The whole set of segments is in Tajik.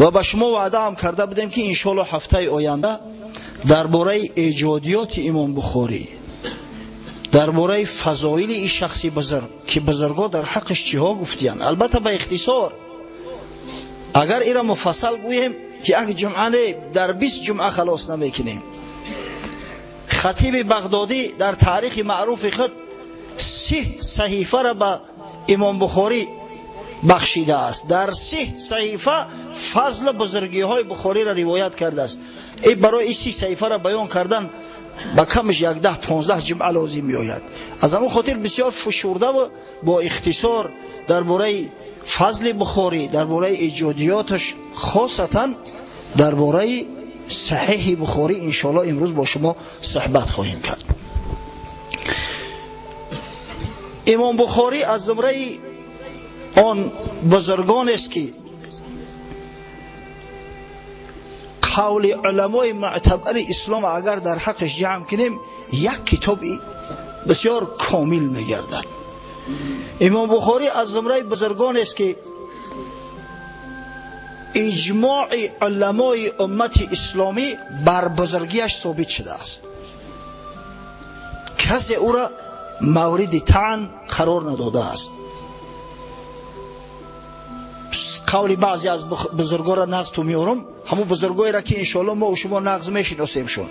Ва ба шумо ваъда ҳам карда будем, ки иншоалло ҳафтаи оянда дар бораи эҷодиёти Имом Бухорӣ, дар бораи фазоили ин шахси бузург, ки бузургҳо дар ҳаққаш чиҳо гуфтиянд, албатта ба ихтисор. Агар инро муфассал гӯем, ки як ҷумъа не, дар 20 ҷумъа халос намекунем. Хатиби Бағдодӣ дар таърихи маъруфи худ 30 саҳифаро ба Имом Бухорӣ бахшидааст. Дар 30 саҳифа фазлу бузургиҳои Бухориро ривоят кардааст. Ин барои ин 30 саҳифаро баён кардан ба камаш як 10-15 ҷумъа лозим меояд. Аз ҳамон хотир бисёр фишурдаву бо ихтисор дар бораи фазли Бухорӣ, дар бораи эҷодиёташ, хосатан дар бораи Саҳиҳи Бухорӣ иншоалло имрӯз бо шумо суҳбат хоҳем кард. Имом Бухорӣ аз зумраи он бузургонест, ки қавли уламои муътабари ислом агар дар ҳаққаш ҷамъ кунем, як китоби бисёр комил мегардад. Имом Бухорӣ аз зумраи бузургонест, ки иҷмои уламои уммати исломӣ бар бузургиаш собит шудааст. Касе ӯро мавриди таън қарор надодааст. Қавли баъзе аз бузургоро назту меорам, ҳамон бузургоеро, ки иншоалло мо шумо нағз мешиносемшон.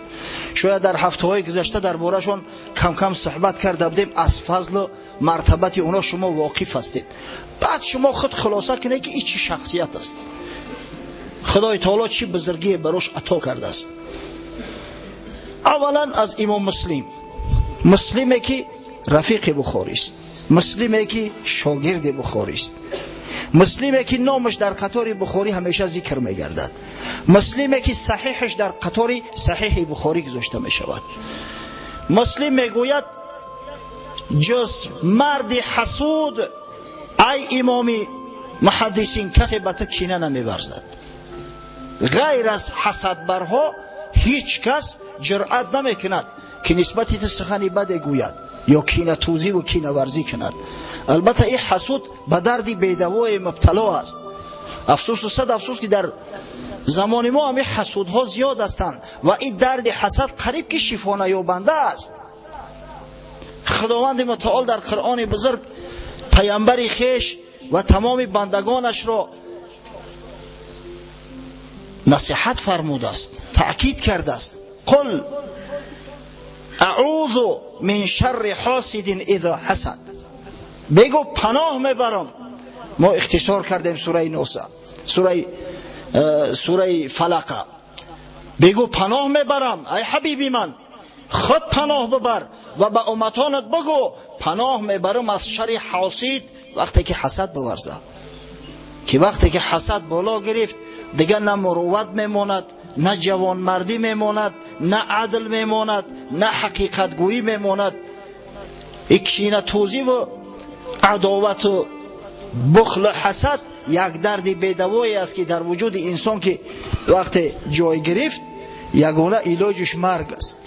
Шояд дар ҳафтаҳои гузашта дар борашон кам-кам суҳбат карда будем, аз фазлу мартабати онҳо шумо воқиф ҳастед. Баъд шумо худ хулоса кунед, ки ин чӣ шахсият аст, Худои таоло чӣ бузургие барош ато кардааст. Аввалан аз Имом Муслим, Муслиме ки рафиқи Бухорист, Муслиме ки шогирди Бухорист, Муслиме ки номаш дар қатори Бухорӣ ҳамеша зикр мегардад, Муслиме ки саҳиҳаш дар қатори саҳиҳи Бухорӣ гузошта мешавад. Муслим мегӯяд: ҷуз марди ҳасуд, ай имоми муҳаддисин, касе ба ту кина намеварзад. Ғайр аз ҳасадбарҳо ҳеҷ кас ҷуръат намекунад, ки нисбати ту сухани баде гӯяд ё кинатӯзиву кинаварзӣ кунад. Албатта, ин ҳасуд ба дарди бедавое мубтало аст. Афсӯсу сад афсӯс, ки дар замони мо ҳамин ҳасудҳо зиёд ҳастанд ва ин дарди ҳасад қариб ки шифонаёбанда аст. Худованди мутаол дар Қуръони бузург паямбари хеш ва тамоми бандагонашро насиҳат фармудааст, таъкид кардааст: қул аъузу мин шарри ҳосидин изо ҳасад. Бегӯ: паноҳ мебарам. Мо ихтисор кардем сураи Носа, сураи Фалақа. Бегӯ: паноҳ мебарам. Ай ҳабиби ман, худ паноҳ бибар ва ба умматонат бигӯ: паноҳ мебарам аз шарри ҳосид, вақте ки ҳасад биварзад. Ки вақте ки ҳасад боло гирифт, дигар на мурувват мемонад, на ҷавонмардӣ мемонад, на адл мемонад, на ҳақиқатгӯӣ мемонад. И кинатӯзиву адовату бухлу ҳасад як дарди бедавое аст, ки дар вуҷуди инсон ки вақте ҷой гирифт, ягона илоҷиш марг аст.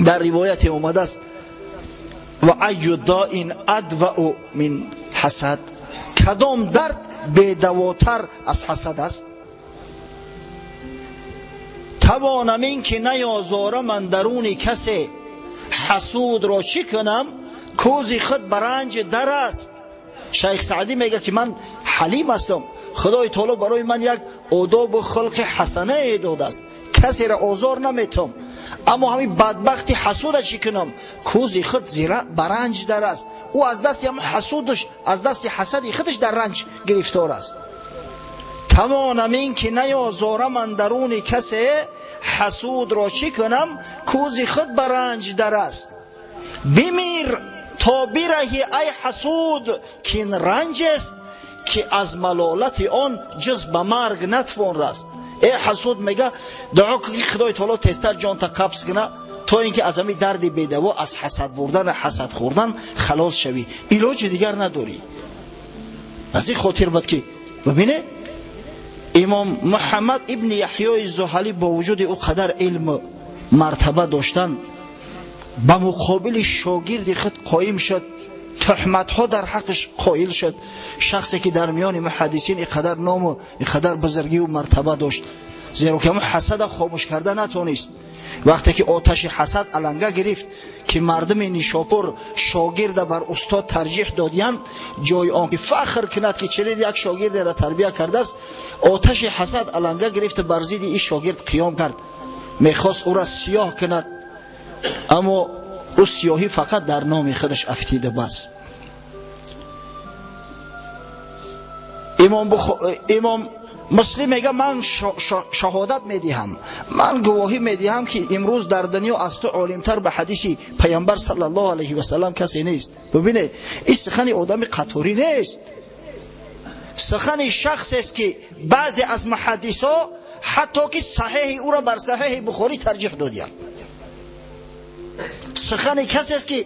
Дар ривояте омадааст: ва айю доин адвау мин ҳасад. Кадом дард бедавотар аз ҳасад аст? Тавонам ин ки наёзорам андаруни касе, ҳасудро чӣ кунам, кӯзи худ ба ранҷ дар аст. Шайх Саъдӣ мегӯяд, ки ман ҳалим ҳастам, Худои таоло барои ман як одобу хулқи ҳасанае додааст, касеро озор наметам, аммо ҳамин бадбахти ҳасуда чӣ кунам, кӯзи худ ба ранҷ дар аст. Ӯ аз дасти ҳамин ҳасудаш, аз дасти ҳасади худаш дар ранҷ гирифтор аст. Тавонам ин ки наёзорам андаруни касе, ҳасудро чӣ кунам, кӯзи худ ба ранҷ дар аст. Бимир то бираҳӣ, ай ҳасуд, кин ранҷ аст, ки аз малолати он ҷуз ба марг натвон раст. Э ҳасуд, мега, дуо кун, ки Худои таоло тезтар ҷонта қабз куна, то ин ки аз ҳамин дарди бедаво, аз ҳасад бурдан, ҳасад хӯрдан халос шавӣ. Илоҷи дигар надорӣ. Аз ин хотир буд, ки бибине, Имом Муҳаммад ибни Яҳёи Зуҳалӣ бо вуҷуди ӯ қадар илму мартаба доштан, ба муқобили шогирди худ қоим шуд. туҳматҳо дар ҳаққаш қоил шуд. Шахсе ки дар миёни муҳаддисин инқадар ному инқадар бузургию мартаба дошт, зеро ки ҳамун ҳасада хомӯш карда натонист. Вақте ки оташи ҳасад аланга гирифт ки мардуми Нишопур шогирда бар устод тарҷиҳ додиянд, ҷои он ки фахр кунад ки чунин як шогирдеро тарбия кардааст, оташи ҳасад аланга гирифт бар зидди ин шогирд қиём кард. Мехост ӯро сиёҳ кунад, аммо ӯ сиёҳӣ фақат дар номи худаш афтида бас. Имом Муслим мега ман шаҳодат медиҳам, ман гувоҳӣ медиҳам ки имрӯз дар дунё аз ту олимтар ба ҳадиси паямбар саллаллоҳу алайҳи васаллам касе нест. Бибинед, ин сухани одами қаторӣ нест, сухани шахсест ки баъзе аз муҳаддисо ҳатто ки саҳеҳи ӯро бар саҳеҳи Бухорӣ тарҷиҳ додиянд. Сухани касест ки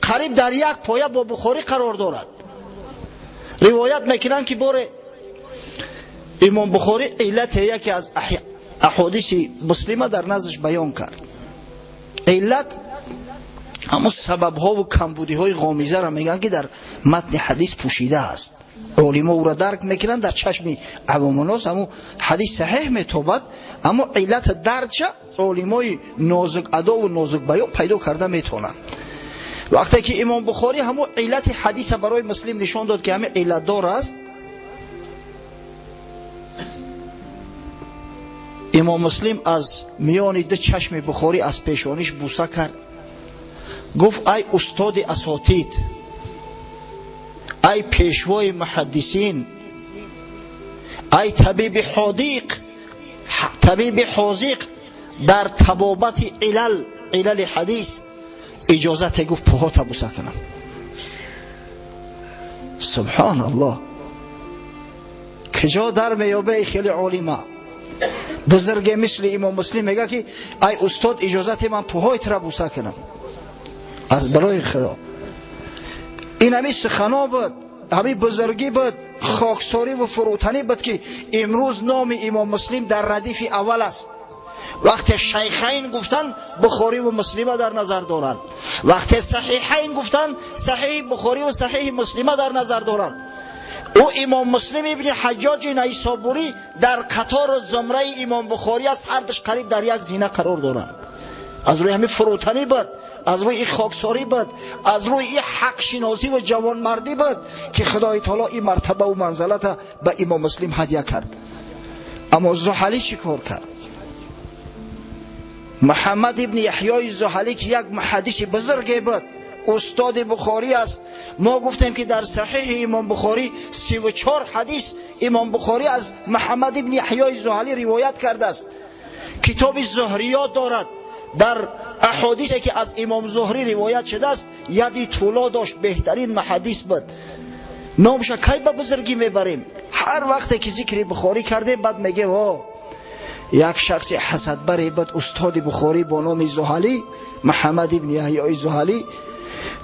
қариб дар як поя бо Бухорӣ қарор дорад. Ривоят мекунанд ки боре Имом Бухорӣ иллате яке аз аҳодиси муслима дар наздаш баён кард. Иллат ҳамон сабабҳову камбудиҳои ғомизаро мегӯянд ки дар матни ҳадис пӯшида аст. Олимо ӯро дарк мекунанд, дар чашми авомуннос ҳамон ҳадис саҳеҳ метобад, аммо иллата дарча олимои нозукадову нозукбаён пайдо карда метавонанд. Вақте ки Имом Бухорӣ ҳамон иллати ҳадиса барои Муслим нишон дод ки ҳамин иллатдор аст, Имом Муслим аз миёни ду чашми Бухорӣ аз пешониш буса кард, гуфт: ай устоди асотид, ай пешвои муҳаддисин, ай табиби ҳодиқ, табиби ҳозиқ дар табобати илал, илали ҳадис, иҷозате гуфт пӯҳота буса кунам. Субҳоналлоҳ, куҷо дар меёбе хеле олима бузурге мисли Имом Муслим мега ки ай устод, иҷозате ман пӯҳои тура буса кунам. Аз барои Худо ин ҳамин сухано буд, ҳамин бузургӣ буд, хоксорӣ ва фурӯтанӣ буд ки имрӯз номи Имом Муслим дар радифи аввал аст. Вақте шайхайн гуфтанд, Бухорӣ ва Муслима дар назар доранд. Вақте саҳиҳайн гуфтанд, саҳиҳи Бухорӣ ва саҳиҳи Муслима дар назар доранд. Ӯ Имом Муслим ибни Ҳаҷҷоҷи Найсобурӣ дар қатору зумраи Имом Бухорӣ аст, ҳардуш қариб дар як зина қарор доранд. Аз рӯи ҳамин фурӯтанӣ буд, аз рӯи ин хоксорӣ буд, аз рӯи ин ҳақшиносӣ ва ҷавонмардӣ буд ки Худои таоло ин мартабаву манзалата ба Имом Муслим ҳадя кард. Аммо Зуҳалӣ чӣ кор кард? Муҳаммад ибни Яҳёи Зуҳалӣ ки як муҳаддиси бузурге буд, устоди Бухорӣ аст. Мо гуфтем ки дар саҳиҳи Имом Бухорӣ 34 ҳадис Имом Бухорӣ аз Муҳаммад ибни Яҳёи Зуҳалӣ ривоят кардааст. Китоби Зуҳриёт дорад. Дар аҳодисе ки аз Имом Зуҳрӣ ривоят шудааст, яди тӯло дошт, беҳтарин муҳаддис буд. Номша кай ба бузургӣ мебарем? Ҳар вақте ки зикри Бухорӣ кардем, баъд мегем: о, як шахси ҳасадбаре буд, устоди Бухорӣ бо номи Зуҳалӣ, Муҳаммад ибни Яҳёи Зуҳалӣ,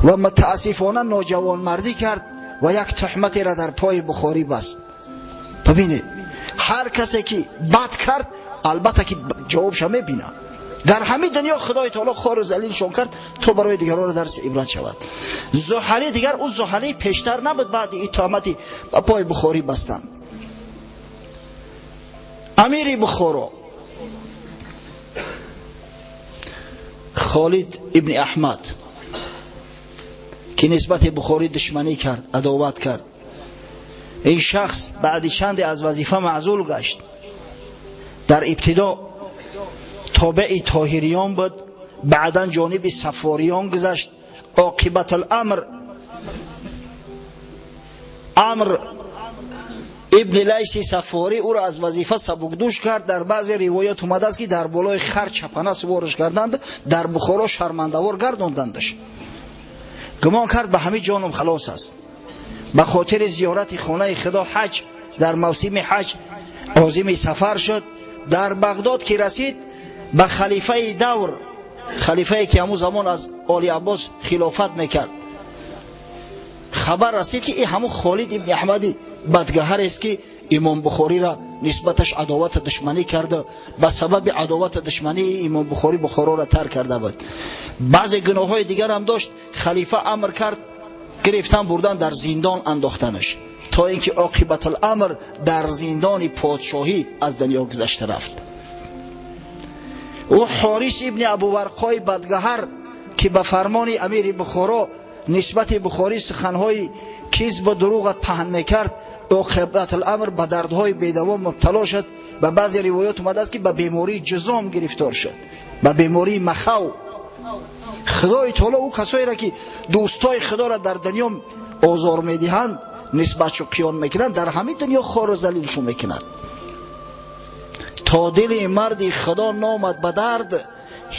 ва мутаассифона ноҷавонмардӣ кард ва як туҳматеро дар пои Бухорӣ баст. Бибинед, ҳар касе ки бад кард, албатта ки ҷавобша мебинад. Дар ҳамин дунё Худои таоло хору залилшон кард то барои дигарон дарси ибрат шавад. Зуҳалӣ дигар ӯ Зуҳалӣ пештар набуд, баъди ин туҳмати ба пои Бухорӣ бастанд. Амири Бухоро Холид ибни Аҳмад ки нисбати Бухорӣ душманӣ кард, адоват кард, ин шахс баъди чанде аз вазифа маъзул гашт. Дар ибтидо тобеи Тоҳириён буд, баъдан ҷониби Сафориён гузашт. Оқибат аламр Амр ибни Лайси Сафорӣ ӯро аз вазифа сабукдӯш кард. Дар баъзе ривоят омадааст ки дар болои хар чапана сувориш карданд, дар Бухоро шармандавор гардондандаш. Гумон кард ба ҳамин ҷоном халос аст. Ба хотири зиёрати хонаи Худо ҳаҷ, дар мавсими ҳаҷ озими сафар шуд. Дар Бағдод ки расид, ба халифаи давр, халифае ки ҳамун замон аз Оли Аббос хилофат мекард, хабар расид ки ин ҳамун Холид ибни Аҳмади бадгаҳарест ки Имом Бухориро нисбаташ адовату душманӣ карда, ба сабаби адовату душмании Имом Бухорӣ Бухороро тарк карда буд. Баъзе гуноҳҳои дигар ҳам дошт. Халифа амр кард Гирифтан бурдан дар зиндон андохтанаш, то инки оқибат الامر дар зиндони подшоҳӣ аз дунё гузашта рафт. Ӯ Ҳорис ибни Абу Варқои бадгаҳар ки ба фармони амири Бухоро нисбати Бухорӣ суханҳои кизбу дурӯғат паҳн мекард, оқибат الامر ба дардҳои бедавом мубтало шуд. Ба баъзе ривоят омадааст ки ба бемории ҷузом гирифтор шуд, ба бемории махав. Худои таоло ӯ касоеро ки дӯстои худоро дар дунё озор медиҳанд, нисбатшу қиён мекунанд, дар ҳамин дунё хору залилшу мекунад. То дили марди худо номад ба дард,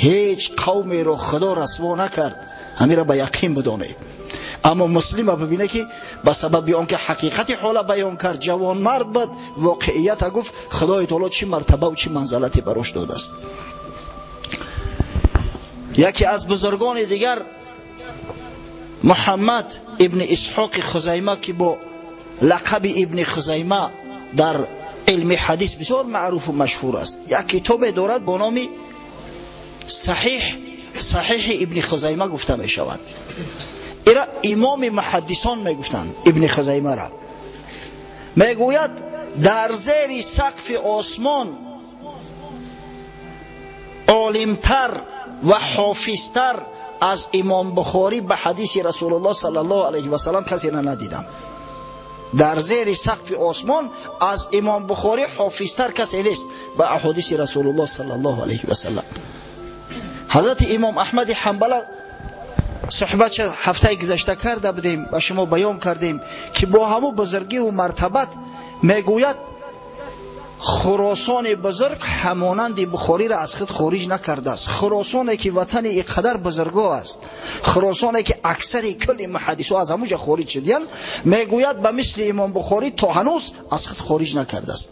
ҳеҷ қавмеро худо расво накард. Ҳамира ба яқин бидонед. Аммо муслима бибине ки ба сабаби он ки ҳақиқати ҳола баён кард, ҷавонмард буд, воқеията гуфт, худои таоло чӣ мартабаву чӣ манзалате барош додааст. Яке аз бузургони дигар Муҳаммад ибни Исҳоқи Хузайма ки бо лақаби ибни Хузайма дар илми ҳадис бисёр маъруфу машҳур аст, як китобе дорад бо номи Саҳиҳ, Саҳиҳи ибни Хузайма гуфта мешавад. Ира имоми муҳаддисон мегуфтанд ибни Хузаймаро. Мегӯяд дар зери сақфи осмон олимтар ва ҳофизтар аз имом Бухорӣ ба ҳадиси Расулуллоҳ саллаллоҳу алайҳи васаллам касеро надидам. Дар зери сақфи осмон аз имом Бухорӣ ҳофизтар касе нест ба аҳодиси Расулуллоҳ саллаллоҳу алайҳи васаллам. Ҳазрати имом Аҳмади Ҳанбала суҳбат ҳафтаи гузашта карда будем ва шумо баён кардем ки бо ҳамун бузургиву мартабат мегӯяд Хуросони бузург ҳамонанди Бухориро аз худ хориҷ накардааст. Хуросоне ки ватани ин қадар бузурго аст, Хуросоне ки аксари кулли муҳаддисо аз ҳамунҷа хориҷ шудиянд, мегӯяд ба мисли имом Бухорӣ то ҳанӯз аз худ хориҷ накардааст.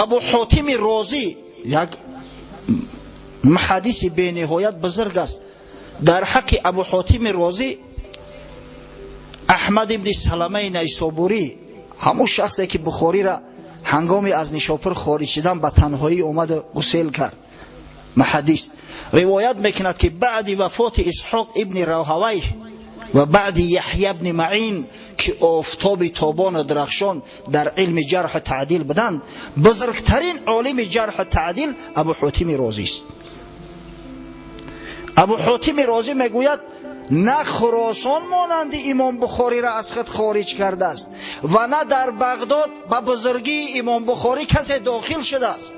Абу Ҳотими Розӣ як муҳаддиси бениҳоят бузург аст. Дар ҳаққи Абу Ҳотими Розӣ Аҳмад ибни Саламаи Найсобурӣ, ҳамун шахсе ки Бухориро ҳангоми аз Нишопур хориҷ шудан ба танҳоӣ омаду гусел кард, муҳаддис ривоят мекунад ки баъди вафоти Исҳоқ ибни Роҳавайҳ ва баъди Яҳя ибни Маъин ки офтоби тобону дарахшон дар илми ҷарҳу таъдил буданд, бузургтарин олими ҷарҳу таъдил Абу Ҳотими Розист. Абу Ҳотими Розӣ мегӯяд на Хуросон монанди имом Бухориро аз худ хориҷ кардааст ва на дар Бағдод ба бузургии имом Бухорӣ касе дохил шудааст.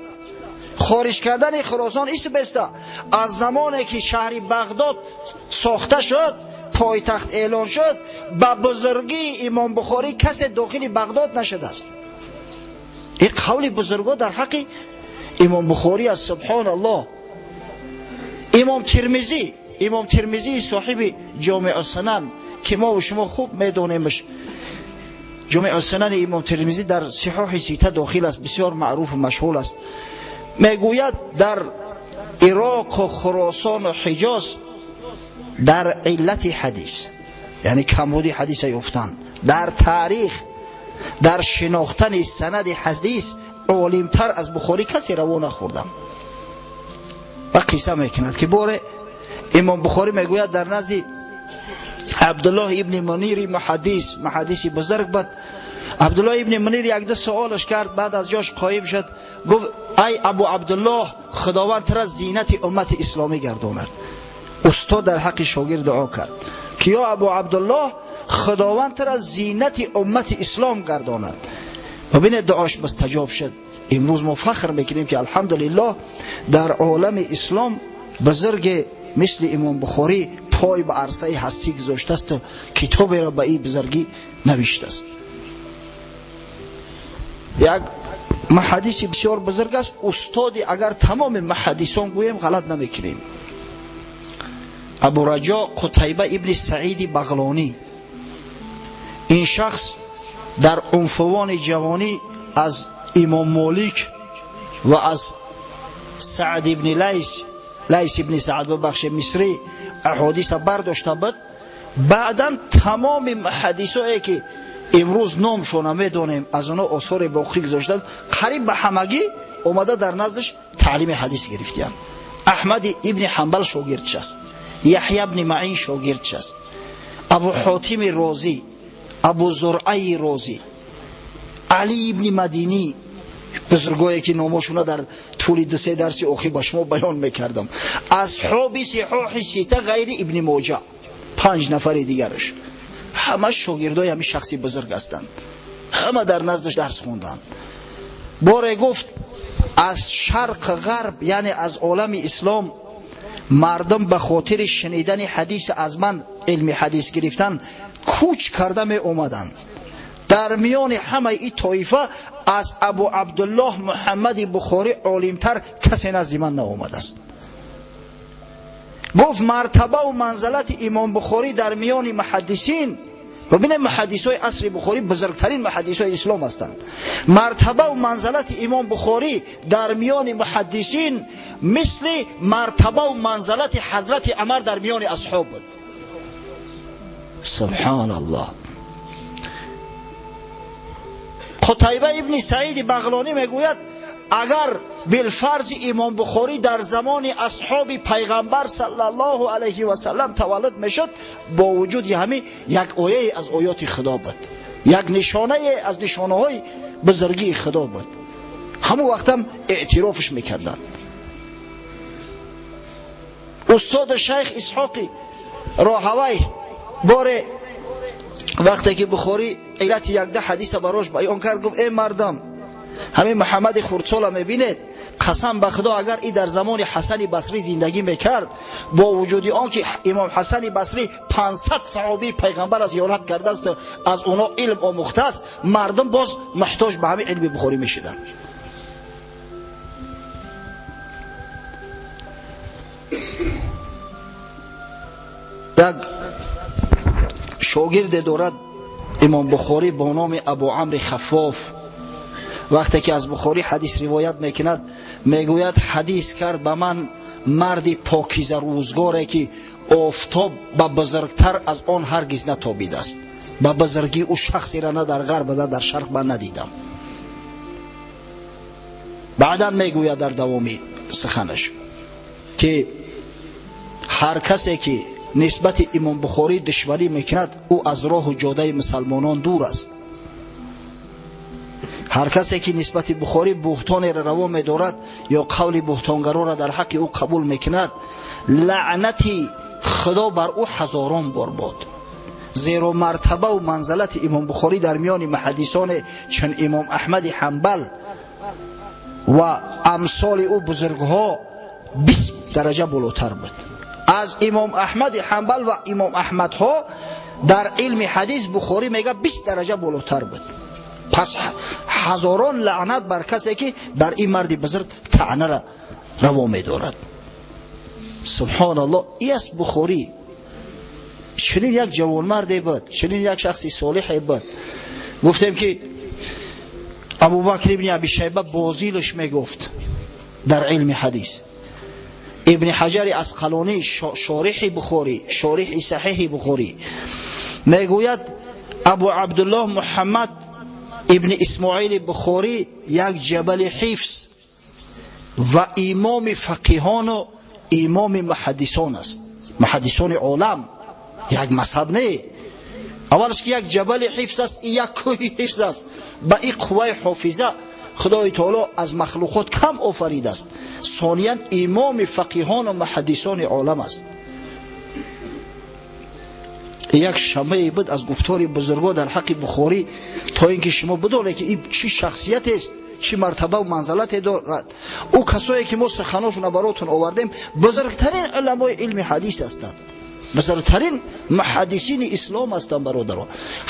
Хориҷ кардани Хуросон исту беста аз замоне ки шаҳри Бағдод сохта шуд, пойтахт эълон шуд, ба бузургии имом Бухорӣ касе дохили Бағдод нашудааст. Ин қавли бузургҳо дар ҳаққи имом Бухорӣ аст. Субҳоналлоҳ. Имом Тирмизӣ, имом Тирмизӣ соҳиби Ҷомеъ Сунан ки мо ва шумо хуб медонемш, Ҷомеъ Сунани имом Тирмизӣ дар сиҳоҳи сита дохил аст, бисёр маъруфу машҳур аст. Мегӯяд дар Ироқу Хуросону Ҳиҷоз дар иллати ҳадис, яъне камбуди ҳадиса ёфтан, дар таърих, дар шинохтани санади ҳадис олимтар аз Бухорӣ касе раво нахӯрдам. Ва қисса мекунад ки боре имом Бухорӣ мегӯяд дар назди Абдуллоҳ ибни Мунири муҳаддис, муҳаддиси бузург буд, Абдуллоҳ ибни Мунир як-ду суолаш кард, баъд аз ҷош қоим шуд, гуфт ай Абу Абдуллоҳ, худованд тура зинати уммати исломӣ гардонад. Устод дар ҳаққи шогирд дуо кард ки ё Абу Абдуллоҳ, худованд тура зинати уммати ислом гардонад. Бибинед дуош мустаҷоб шуд. Имрӯз мо фахр мекунем ки алҳамдулиллоҳ дар олами ислом бузурге мисли имом Бухорӣ пой ба арсаи ҳастӣ гузоштааст, китоберо ба ин бузургӣ навиштааст. Як муҳаддиси бисёр бузург аст, устоди агар тамоми муҳаддисон гӯем ғалат намекунем. Абу Раҷо Қутайба ибни Саиди Бағлонӣ. Ин шахс дар унфувони ҷавонӣ аз имом Молик ва аз Саъд ибни Лайс, Лайс ибни Саъд бибахшед, Мисрӣ аҳодиса бардошта буд. Баъдан тамоми муҳаддисое ки имрӯз номшона медонем, аз онҳо осоре боқӣ гузоштанд, қариб ба ҳамагӣ омада дар наздаш таълими ҳадис гирифтиянд. Аҳмади ибни Ҳанбал шогирдш аст. Яҳё ибни Маъин шогирдш аст, Абу Ҳотими Розӣ, Абу Зуръаи Розӣ, Али ибни Мадинӣ, бузургое ки номошуна дар тӯли ду-се дарси охир ба шумо баён мекардам, асҳоби сиҳоҳи сита ғайри ибни Моҷа, 5 нафари дигараш, ҳама шогирдои ҳамин шахси бузург ҳастанд, ҳама дар наздаш дарс хонданд. Боре гуфт аз шарқ ғарб, яъне аз олами ислом, мардум ба хотири шунидани ҳадис аз ман, илми ҳадис гирифтан, кӯч карда меомаданд. Дар миёни ҳамаи ин тоифа аз Абу Абдуллоҳ Муҳаммади Бухорӣ олимтар касе назди ман наомадааст. Гуфт мартабаву манзалати имом Бухорӣ дар миёни муҳаддисин, бибинед муҳаддисои асри Бухорӣ бузургтарин муҳаддисои ислом ҳастанд, мартабаву манзалати имом Бухорӣ дар миёни муҳаддисин мисли мартабаву манзалати ҳазрати Умар дар миёни асҳоб буд. Субҳоналлоҳ. Қутайба ибни Саиди Бағлонӣ мегӯяд агар билфарзи имом Бухорӣ дар замони асҳоби пайғамбар саллаллоҳу алайҳи васаллам таваллуд мешуд, бо вуҷуди ҳамин як ояе аз оёти Худо буд, як нишонае аз нишонаҳои бузургии Худо буд. Ҳамон вақтам эътирофш мекарданд. Устоди шайх Исҳоқи Роҳавай боре вақте ки Бухорӣ иллати якда ҳадиса барош баён кард, гуфт эй мардам, ҳамин Муҳаммади Хурдсола мебинед, қасам ба Худо агар и дар замони Ҳасани Басрӣ зиндагӣ мекард, бо вуҷуди он ки имом Ҳасани Басрӣ 500 саҳобии пайғамбар зиёрат кардааст, аз оно илм омӯхтааст, мардум боз муҳтоҷ ба ҳамин илми Бухорӣ мешуданд. Як шогирде дорад имом Бухорӣ бо номи Абу Амри Хаффоф. Вақте ки аз Бухорӣ ҳадис ривоят мекунад, мегӯяд ҳадис кард ба ман марди покиза рӯзгоре ки офтоб ба бузургтар аз он ҳаргиз натобидааст. Ба бузургии ӯ шахсеро на дар ғарб на дар шарқ ман надидам. Баъдан мегӯяд дар давоми суханаш ки ҳар касе ки нисбати имом Бухорӣ душманӣ мекунад, ӯ аз роҳу ҷодаи мусалмонон дур аст. Ҳар касе ки нисбати Бухорӣ буҳтонеро раво медорад ё қавли буҳтонгароро дар ҳаққи ӯ қабул мекунад, лаънати Худо бар ӯ ҳазорон бор бод. Зеро мартабаву манзалати имом Бухорӣ дар миёни муҳаддисоне чун имом Аҳмади Ҳанбал ва амсоли ӯ бузургҳо 20 дараҷа болотар буд. Аз имом Аҳмади Ҳанбал ва имом Аҳмадҳо дар илми ҳадис Бухорӣ мега 20 дараҷа болотар буд. Пас ҳазорон лаънат бар касе ки бар ин марди бузург таънаро раво медорад. Субҳоналлоҳ, ин аст Бухорӣ. Чунин як ҷавонмарде буд, чунин як шахси солиҳе буд. Гуфтем ки Абубакр ибни Аби Шайба бозилаш мегуфт дар илми ҳадис. Ибни Ҳаҷари Асқалонӣ шориҳи Бухорӣ, шориҳи саҳиҳи Бухорӣ мегӯяд Абу Абдуллоҳ Муҳаммад ибни Исмоили Бухорӣ як ҷабали ҳифз ва имоми фақиҳону имоми муҳаддисон аст. Муҳаддисони олам як мазҳаб не, аввалаш ки як ҷабали ҳифз аст, як кӯҳи ҳифз аст. Ба ин қувваи ҳофиза Худои таоло аз махлуқот кам офаридааст. Сониян имоми фақиҳону муҳаддисони олам аст. Як шамае буд аз гуфтори бузургҳо дар ҳаққи Бухорӣ, то ин ки шумо бидонед ки ин чӣ шахсиятест, чӣ мартабаву манзалате дорад. Ӯ касое ки мо суханошонро баротон овардем, бузургтарин уламои илми ҳадис ҳастанд, бузургтарин муҳаддисини ислом ҳастанд. Бародаро,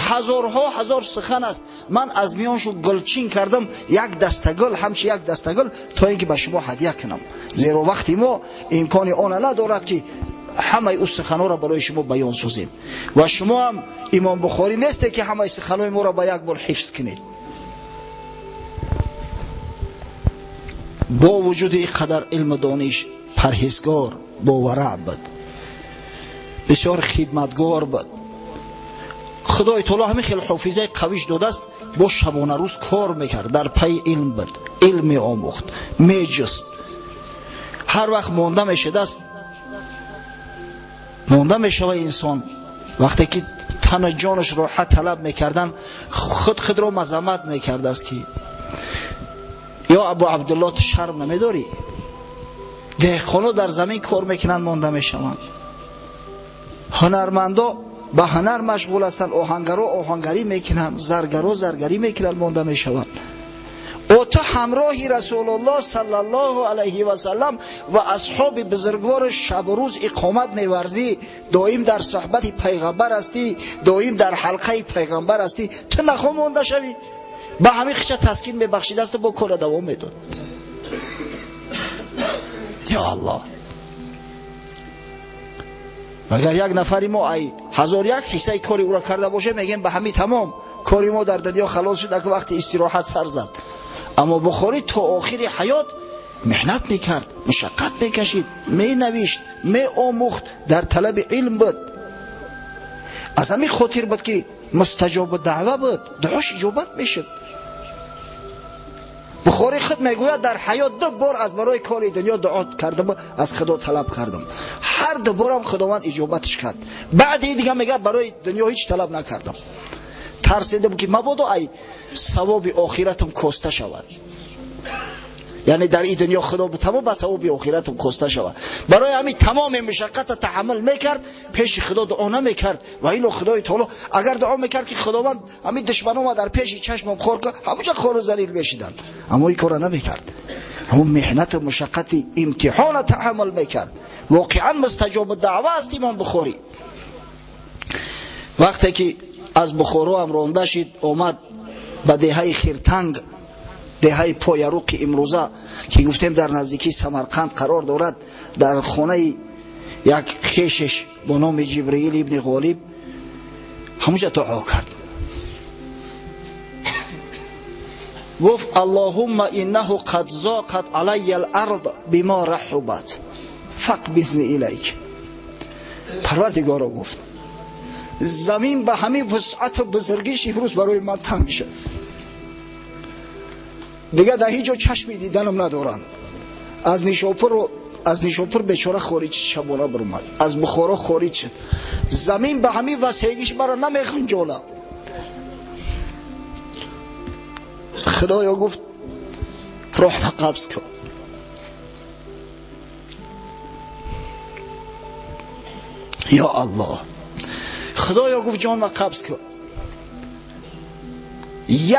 ҳазорҳо ҳазор сухан аст. Ман аз миёншон гулчин кардам як дастагул, ҳамчи як дастагул, то ин ки ба шумо ҳадя кунам. Зеро вақти мо имкони она надорад ки ҳамаи ӯ суханҳоро барои шумо баён созем. Ва шумо ҳам имом Бухорӣ несте ки ҳамаи суханҳои моро ба як бор ҳифз кунед. Бо вуҷуди ин қадар илму дониш, парҳезгор, бовараъ буд, бисёр хидматгор буд. Худои таоло ҳамин хел ҳофизаи қавиш додааст, бо шабонарӯз кор мекард, дар пайи илм буд, илм меомӯхт, меҷуст. Ҳар вақт монда мешудааст, Монда мешавад инсон вақте ки тана ҷонаш роҳат талаб мекардан, худ худро мазаммат мекардааст ки ё Абу Абдуллоҳ, ту шарм намедорӣ? Деҳқоно дар замин кор мекунанд, монда мешаванд. Ҳунармандо ба ҳунар машғул ҳастанд, оҳангаро оҳангарӣ мекунанд, заргаро заргарӣ мекунанд, монда мешаванд. О ту ҳамроҳи Расулуллоҳ саллаллоҳу алайҳи васаллам ва асҳоби бузургвор шабу рӯз иқомат меварзӣ, доим дар суҳбати пайғамбар ҳастӣ, доим дар ҳалқаи пайғамбар ҳастӣ, ту нахоҳ монда шавӣ? Ба ҳамин хича таскин мебахшидасту бо кора давом медод. Ё Аллоҳ, агар як нафари мо ай ҳазор як ҳиссаи кори ӯро карда бошем, мегем ба ҳамин тамом, кори мо дар дунё халос шуд, ака вақти истироҳат сар зад. Аммо Бухорӣ то охири ҳаёт меҳнат мекард, мушаққат мекашид, менавишт, меомӯхт, дар талаби илм буд. Аз ҳамин хотир буд ки мустаҷобу даъва буд, дуош иҷобат мешуд. Бухорӣ худ мегӯяд дар ҳаёт ду бор аз барои кори дунё дуо кардам, аз Худо талаб кардам, ҳар ду борам Худованд иҷобатш кард. Баъди дига мегӯяд барои дунё ҳеҷ талаб накардам, тарсидам ки мабодо ай савоби охиратам коста шавад. Яъне дар ин дунё Худо бутамо ба савоби охиратам коста шавад. Барои ҳамин тамоми мушаққатро таҳаммул мекард, пеши Худо дуо намекард. Ва ило Худои таоло агар дуо мекард ки Худованд ҳамин душманома дар пеши чашмам хор кунад, ҳамонҷа хору залил мешиданд. Аммо ин корро намекард. Ҳамон меҳнату мушаққати имтиҳонро таҳаммул мекард. Воқеан мустаҷобу даъва аст Имом Бухорӣ. Вақте ки аз Бухоро ҳам ронда шид, омад ба деҳаи Хиртанг, деҳаи Пояруқи имрӯза ки гуфтем дар наздикии Самарқанд қарор дорад, дар хонаи як хешеш бо номи Ҷибраил ибни Ғолиб ҳамонҷа дуо кард. Гуфт: Аллоҳумма иннаҳу қад зоқат алайя ал-ард бима раҳубат фақбиzni илайк. Парвардигоро, гуфт, замин ба ҳамин вусъату бузургиш имрӯз барои ман танг шуд, дигар дар ҳеҷ ҷо чашми диданам надоранд. Аз Нишопур бечора хориҷ шабона баромад, аз Бухоро хориҷ шуд, замин ба ҳамин васеъгиш маро намехунҷона. Худоё, гуфт, роҳма қабз кун. Ё Аллоҳ, Худоё, гуфт, ҷонма қабз кун.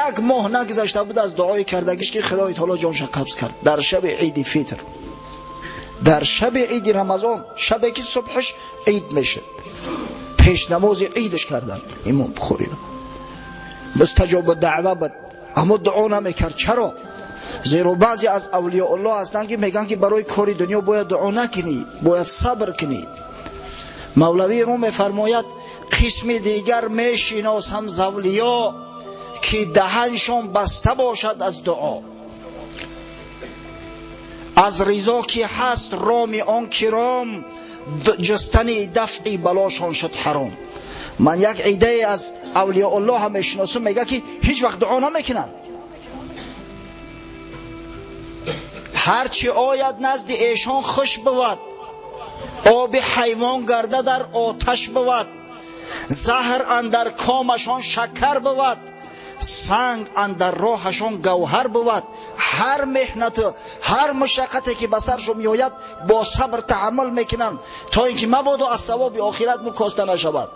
Як моҳ нагузашта буд аз дуои кардагиш ки Худои таоло ҷонша қабз кард. Дар шаби иди фитр, дар шаби иди Рамазон, шабе ки субҳаш ид мешуд, пешнамози идаш карданд Имом Бухориро. Мустаҷобу даъва буд, аммо дуо намекард. Чаро? Зеро баъзе аз авлиёуллоҳ ҳастанд ки мегӯянд ки барои кори дунё бояд дуо накунӣ, бояд сабр кунӣ. Мавлавӣ рӯ мефармояд: қисми дигар мешиносам з авлиё ки даҳаншон баста бошад аз дуо, аз ризо ки ҳаст роми он киром, ҷустани дафъи балошон шуд ҳаром. Ман як идае аз авлиёуллоҳ ҳам мешиносам, мегӯяд ки ҳеҷ вақт дуо намекунанд, ҳарчи ояд назди эшон хуш бувад, оби ҳайвон гарда дар оташ бувад, заҳр андар комашон шакар бувад, санг андар роҳашон гавҳар бувад. Ҳар меҳнату ҳар мушаққате ки ба саршон меояд бо сабр таҳаммул мекунанд, то ин ки мабодо аз савоби охират мукоста нашавад.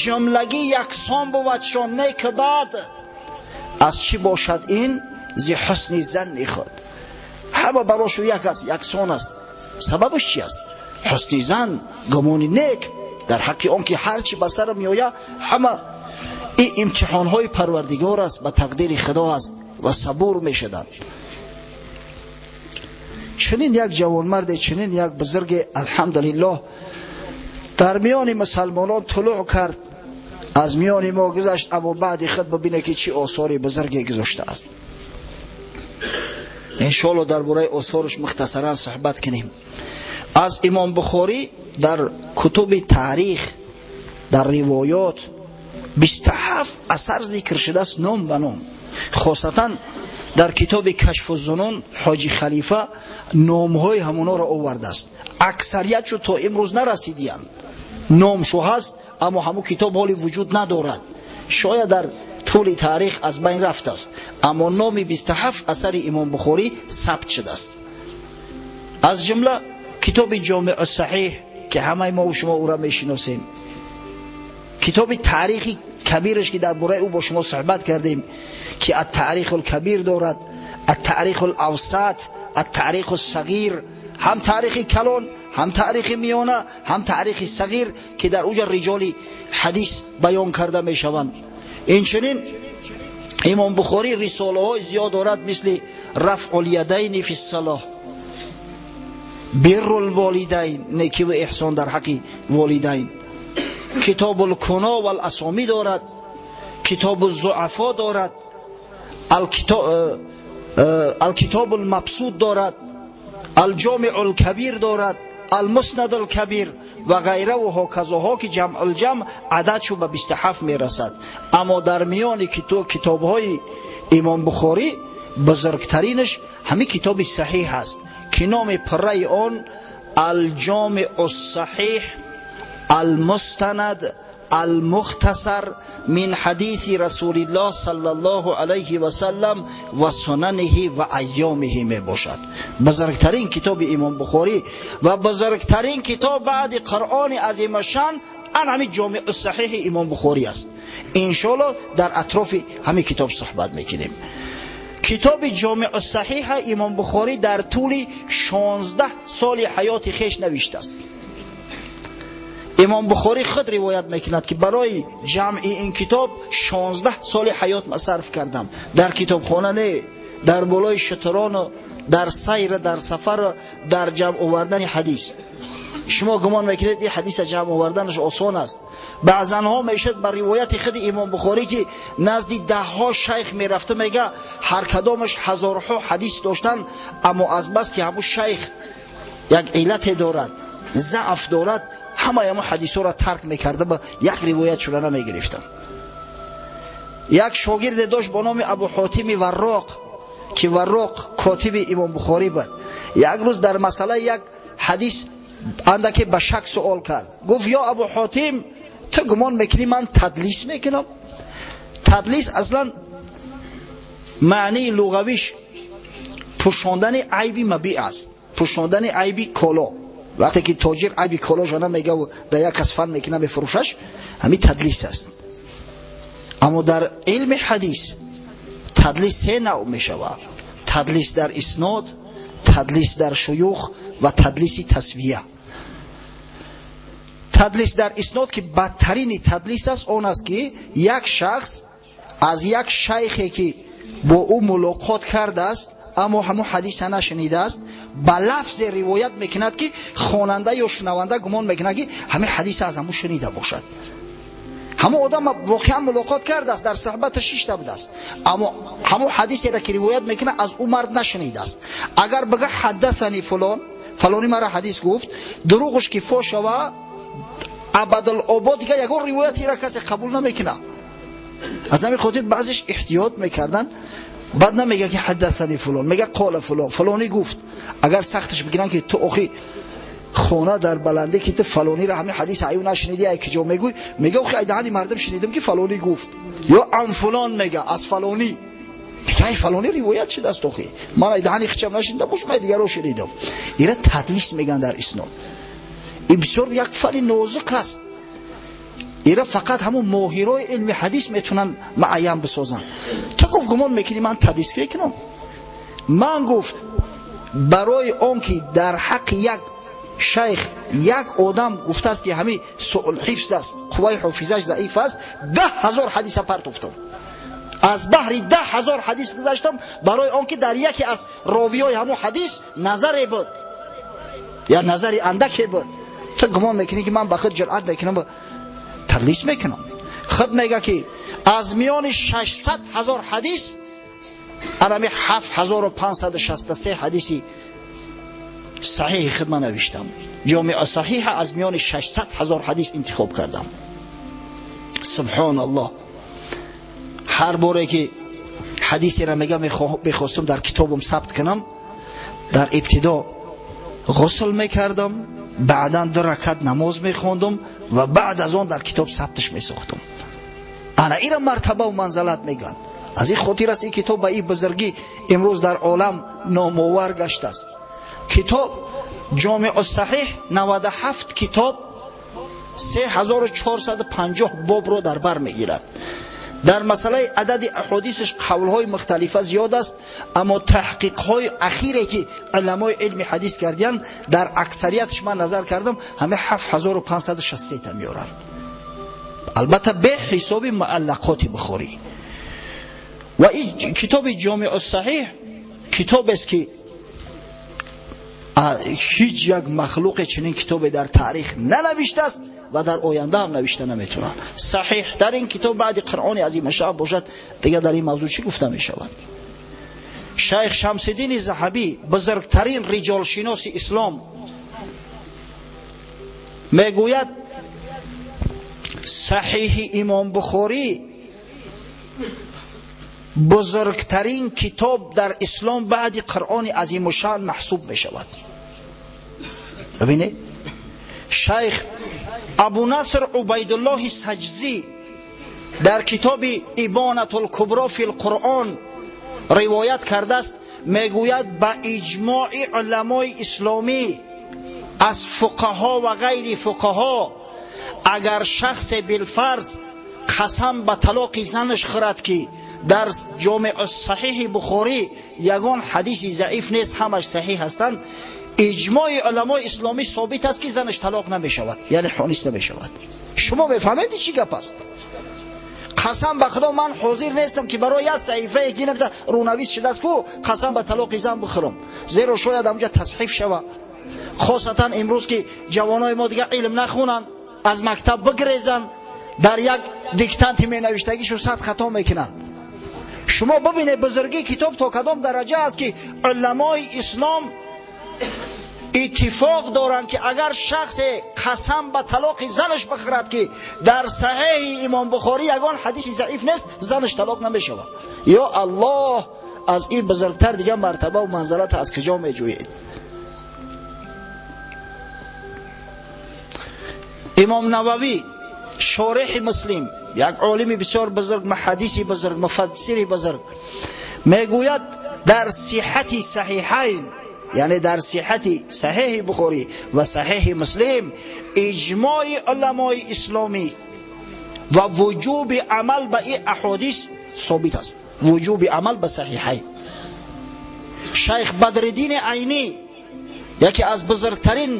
Ҷумлагӣ яксон бувадшон нек бад, аз чӣ бошад ин? Зи ҳусни занни худ. Ҳама барошу як аст, яксон аст. Сабабаш чи аст? Ҳусни зан, гумони нек дар ҳаққи он ки ҳар чӣ ба сарам меояд ҳама ин имтиҳонҳои Парвардигор аст, ба тақдири Худо аст, ва сабур мешуданд. Чунин як ҷавонмарде, чунин як бузурге, алҳамдулиллоҳ, дар миёни мусалмонон тулӯъ кард, аз миёни мо гузашт, аммо баъди худ бибине ки чӣ осори бузурге гузоштааст. Иншоалло дар бораи осораш мухтасаран суҳбат кунем. Аз Имом Бухорӣ дар кутуби таърих, дар ривоёт 27 асар зикр шудааст ном ба ном. Хосатан дар китоби Кашфу зунун Ҳоҷи Халифа номҳои ҳамонҳоро овардааст. Аксариятшо то имрӯз нарасидиянд. Номшу ҳаст, аммо ҳамун китоб ҳоли вуҷуд надорад. Шояд дар тӯли таърих аз байн рафтааст, аммо номи 27 асари Имом Бухорӣ сабт шудааст. Аз ҷумла китоби Ҷомеъ Саҳеҳ, ки ҳамаи мо шумо ӯро мешиносем, китоби Таърихи Кабираш, ки дар бораи ӯ бо шумо суҳбат кардем, ки Ат-Таърих ал-Кабир дорад, Ат-Таърих ал-Авсат, Ат-Таърих ас-Сағир, ҳам таърихи калон, ҳам таърихи миёна, ҳам таърихи сағир, ки дар уҷа риҷоли ҳадис баён карда мешаванд. Инчунин Имом Бухорӣ рисолаҳои зиёд дорад, мисли Рафъул-ядайни фис-салоҳ, Биррул-волидайн, некӣ ва эҳсон дар ҳаққи волидайн, Китобул-куно вал-асомӣ дорад, Китобуз-зуафо дорад, Ал-Китобул-мабсут дорад, Ал-Ҷомиъул-кабир дорад, Ал-Муснадул-кабир ва ғайра ва ҳоказоҳо, ки ҷамъул-ҷамъ ададшу ба 27 мерасад. Аммо дар миёни китобҳои Имом Бухорӣ бузургтаринаш ҳамин китоби саҳиҳ аст, ки номи пурраи он Ал-Ҷомиъус-саҳиҳ Ал-Мустанад Ал-Мухтасар мин ҳадиси Расулиллоҳ саллаллоҳу алайҳи васаллам ва сунаниҳи ва айёмиҳи мебошад. Бузургтарин китоби Имом Бухорӣ ва бузургтарин китоб баъди Қуръони азимашшан ан ҳамин Ҷомеъу Саҳиҳи Имом Бухорӣ аст. Иншоаллоҳ дар атрофи ҳамин китоб суҳбат мекунем. Китоби Ҷомеъу Саҳиҳа Имом Бухорӣ дар тӯли 16 соли ҳаёти хеш навиштааст. Имом Бухорӣ худ ривоят мекунад, ки барои ҷамъи ин китоб 16 соли ҳаёт ма сарф кардам. Дар китобхона не, дар болои шутурону дар сайр, дар сафар, дар ҷамъ овардани ҳадис. Шумо гумон мекунед ин ҳадиса ҷамъ оварданаш осон аст? Баъзанҳо мешуд ба ривояти худи Имом Бухорӣ, ки назди даҳҳо шайх мерафта, мега ҳар кадомаш ҳазорҳо ҳадис доштанд, аммо аз бас ки ҳамун шайх як иллате дорад, заъф дорад, ҳамаи ҳамун ҳадисҳоро тарк мекарда, ба як ривоят шуда намегирифтам. Як шогирде дошт бо номи Абу Ҳотими Варроқ, ки Варроқ котиби Имом Бухорӣ буд. Як рӯз дар масъалаи як ҳадис андаке ба шак суол кард. Гуфт: ё Абу Ҳотим, ту гумон мекунӣ ман тадлис мекунам? Тадлис аслан маънии луғавиш пӯшондани айби мабиъ аст, пӯшондани айби коло. Вақте ки тоҷир айби колоша намега дар як кас фан мекуна, мефурӯшаш, ҳамин тадлис аст. Аммо дар илми ҳадис тадлис се навъ мешавад: тадлис дар иснод, тадлис дар шуюх ва тадлиси тасвия. Тадлис дар иснод, ки бадтарини тадлис аст, он аст, ки як шахс аз як шайхе, ки бо ӯ мулоқот кардааст, аммо ҳамун ҳадиса нашунидааст, ба лафзе ривоят мекунад, ки хонанда ё шунаванда гумон мекунад, ки ҳамин ҳадиса аз ҳамун шунида бошад. Ҳамун одам воқеан мулоқот кардааст, дар суҳбаташ шишта будааст, аммо ҳамун ҳадисеро, ки ривоят мекунад, аз ӯ мард нашунидааст. Агар бига ҳаддасани фулон, фалони мара ҳадис гуфт, дурӯғш ки фош шава, абадулобод дигар ягон ривоятеро касе қабул намекунад. Аз ҳамин хотир баъзеш эҳтиёт мекарданд. Баъд намега, ки ҳаддасани фулон, мега қола фулон, фалонӣ гуфт. Агар сахташ бигиранд, ки ту охи хона дар баландӣ, ки ту фалониро ҳамин ҳадис аю нашунидӣ, ай киҷо мегӯй? Мега: охи, ай даҳани мардум шунидам, ки фалонӣ гуфт. Ё ан фулон мега, аз фалонӣ мега, ай фалонӣ ривоят шудааст. Охи, ман ай даҳани хичам нашунида бош, ман дигаро шунидам. Ира тадлис меган дар иснод. Ин бисёр як фани нозук аст. Ира фақат ҳамун моҳирои илми ҳадис метавонанд муайян бисозанд. Ту, гуфт, гумон мекунӣ ман тадлис мекунам? Ман, гуфт, барои он ки дар ҳаққи як шайх як одам гуфтааст, ки ҳамин суулҳифз аст, қувваи ҳофизаш заиф аст, 10 000 ҳадиса партофтам, аз баҳри 10 000 ҳадис гузаштам, барои он ки дар яке аз ровиёи ҳамун ҳадис назаре буд я назари андаке буд. Ту гумон мекунӣ, ки ман ба худ ҷуръат мекунам, тадлис мекунам? Худ мега, ки аз миёни 600 000 ҳадис анами 7563 ҳадиси саҳиҳи худ ман навиштам. Ҷомеа Саҳиҳа аз миёни 600 000 ҳадис интихоб кардам. Субҳоналлоҳ! Ҳар боре ки ҳадисеро мега мехостам дар китобам сабт кунам, дар ибтидо ғусл мекардам. Баъдан 2 ракат намоз мехондум ва баъд аз он дар китоб сабтш месохтум. Ана ира мартаба ва манзалат мегӯянд. Аз ин хотир аст ин китоб ба ин бузургӣ имрӯз дар олам номовар гаштааст. Китоб Ҷомеъ ус-Саҳиҳ 97 китоб 3450 бобро дар бар мегирад. Дар масъалаи адади аҳодисаш қавлҳои мухталифа зиёд аст, аммо таҳқиқҳои ахире ки уламои илми ҳадис карданд, дар аксариятш ман назар кардам, ҳама 7563 та меоранд. Албатта бе ҳисоби муаллақоти Бухорӣ. Ва ин китоби Ҷомеъ ус-Саҳиҳ китобест ки ҳеҷ як махлуқе чунин китобе дар таърих нанавиштааст ва дар оянда ҳам навишта наметавонад. Саҳиҳтарин китоб баъди Қуръони азимашшаън бошад, дигар дар ин мавзӯъ чӣ гуфта мешавад? Шайх Шамсиддини Заҳабӣ, бузургтарин риҷолшиноси ислом, мегӯяд саҳиҳи имом Бухорӣ бузургтарин китоб дар ислом баъди Қуръони азимушшаън маҳсуб мешавад. Бибинед, шайх Абу Наср Убайдуллоҳи Саҷзӣ дар китоби Ибонатул Кубро фил Қуръон ривоят кардааст, мегӯяд ба иҷмои уламои исломӣ аз фуқаҳо ва ғайри фуқаҳо агар шахсе билфарз қасам ба талоқи занаш хӯрад ки дар Ҷомеъ ус-Саҳиҳи Бухорӣ ягон ҳадиси заиф нест, ҳамаш саҳиҳ ҳастанд, иҷмои уламои исломӣ собит аст ки занаш талоқ намешавад, яъне ҳонис намешавад. Шумо мефаҳмед чӣ гап аст? Қасам ба Худо ман ҳозир нестам ки барои як саҳифае ки намта рӯнавис шудааст ку қасам ба талоқи зан бихӯрам, зеро шояд ҳамҷа тасҳиф шава. Хосатан имрӯз ки ҷавонои мо дигар илм нахонанд, аз мактаб бигрезанд, дар як диктанти менавиштагишу 100 хато мекунанд. Шумо бибинед бузургии китоб то кадом дараҷа аст ки уламои ислом иттифоқ доранд ки агар шахсе қасам ба талоқи занаш бихӯрад ки дар саҳиҳи имом Бухорӣ ягон ҳадиси заиф нест, занаш талоқ намешавад. Ё Аллоҳ, аз ин бузургтар дигар мартаба ва манзалат аз куҷо меҷӯед? Имом Нававӣ шореҳи Муслим, як олими бисёр бузург, муҳаддиси бузург, муфассири бузург, мегӯяд дар сиҳати саҳиҳайн, яъне дар сиҳати саҳиҳи Бухорӣ ва саҳиҳи Муслим, иҷмои уламои исломӣ ва вуҷуби амал ба ин аҳодис собит аст. Вуҷуби амал ба саҳиҳайн. Шайх Бадриддини Айнӣ, яке аз бузургтарин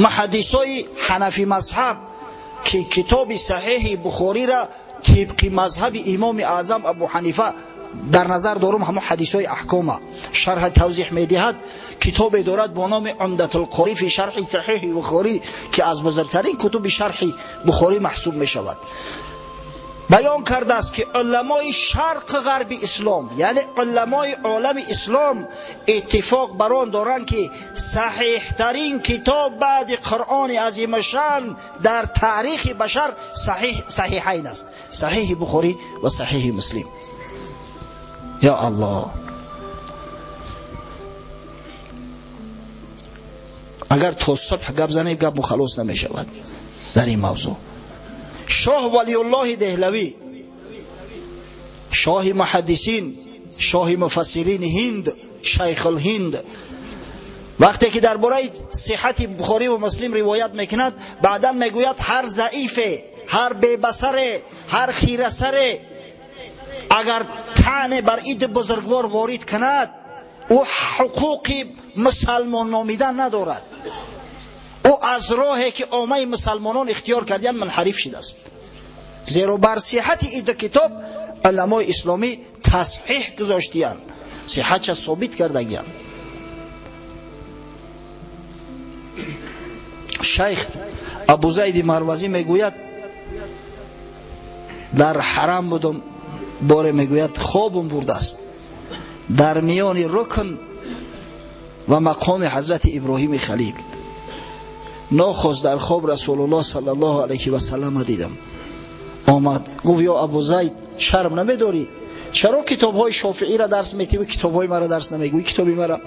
муҳаддисои ҳанафи мазҳаб, ки китоби саҳиҳи Бухориро тибқи мазҳаби имоми аъзам Абу Ҳанифа дар назар дорум, ҳамон ҳадисҳои аҳкома шарҳ тавзиҳ медиҳад, китобе дорад бо номи Умдатулқорӣ фи шарҳи саҳиҳи Бухорӣ, ки аз бузургтарин кутуби шарҳи Бухорӣ маҳсуб мешавад. Баён кардааст ки уламои шарқ ғарби ислом, яъне уламои олами ислом, иттифоқ бар он доранд ки саҳиҳтарин китоб баъди Қуръони азимашшаън дар таърихи башар саҳиҳайн аст, саҳиҳи Бухорӣ ва саҳиҳи Муслим. Ё Аллоҳ, агар то субҳ гап занем гап мухаллос намешавад дар ин мавзӯъ. Шоҳ Валиуллоҳи Деҳлавӣ, шоҳи муҳаддисин, шоҳи муфассирини Ҳинд, шайхулҳинд, вақте ки дар бораи сиҳати Бухорӣ ва Муслим ривоят мекунад, баъдан мегӯяд ҳар заифе, ҳар бебасаре, ҳар хирасаре агар таъне бар ид бузургвор ворид кунад, ӯ ҳуқуқи мусалмон номидан надорад. Ӯ аз роҳе ки омаи мусалмонон ихтиёр кардиянд манҳариф шудааст. Зеро бар сиҳати ид китоб уламои исломӣ тасҳиҳ гузоштиянд, сиҳатша собит кардагиянд. Шайх Абузайди Марвазӣ мегӯяд дар ҳарам будум, боре мегӯяд хобум бурдааст дар миёни рукн ва мақоми ҳазрати Иброҳими Халил. Нохост дар хоб Расулуллоҳ саллаллоҳу алайҳи васаллама дидам. Омад гуфт: ё Абузайд, шарм намедорӣ? Чаро китобҳои Шофииро дарс метивӣ, китобҳои маро дарс намегӯӣ? Китоби мара.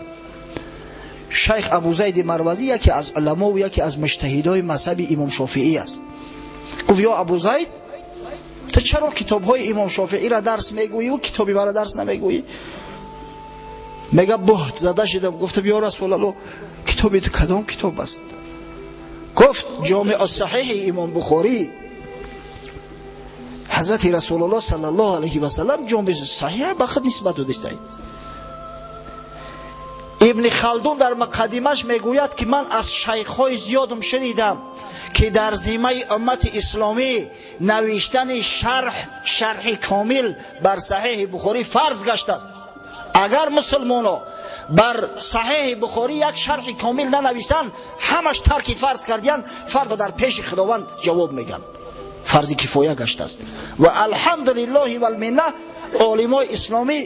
Шайх Абузайди Марвазӣ яке аз уламо ва яке аз муҷтаҳидои мазҳаби Имом Шофеӣ аст. Гуфт: ё Абузайд, ту чаро китобҳои Имом Шофеиро дарс мегӯӣ ва китоби маро дарс намегӯӣ? Мега буҳт зада шудам, гуфтам: ё Расулаллоҳ, китоби ту кадом китоб аст? Гуфт: Ҷомеъ ас-Саҳиҳи Имом Бухорӣ. Ҳазрати Расулуллоҳ саллаллоҳу алайҳи васаллам ҷомеъ саҳиҳ ба худ нисбат додааст. Ибни Халдун дар муқаддимаш мегӯяд ки ман аз шайхҳои зиёдам шунидам ки дар зиммаи уммати исломӣ навиштани шарҳи комил бар Саҳиҳи Бухорӣ фарз гаштааст. Агар мусулмоно бар Саҳиҳи Бухорӣ як шарҳи комил нанависанд, ҳамаш тарки фарз кардиянд, фардо дар пеши Худованд ҷавоб мегӯянд. Фарзи кифоя гаштааст. Ва алҳамдулиллоҳи валминна олимои исломӣ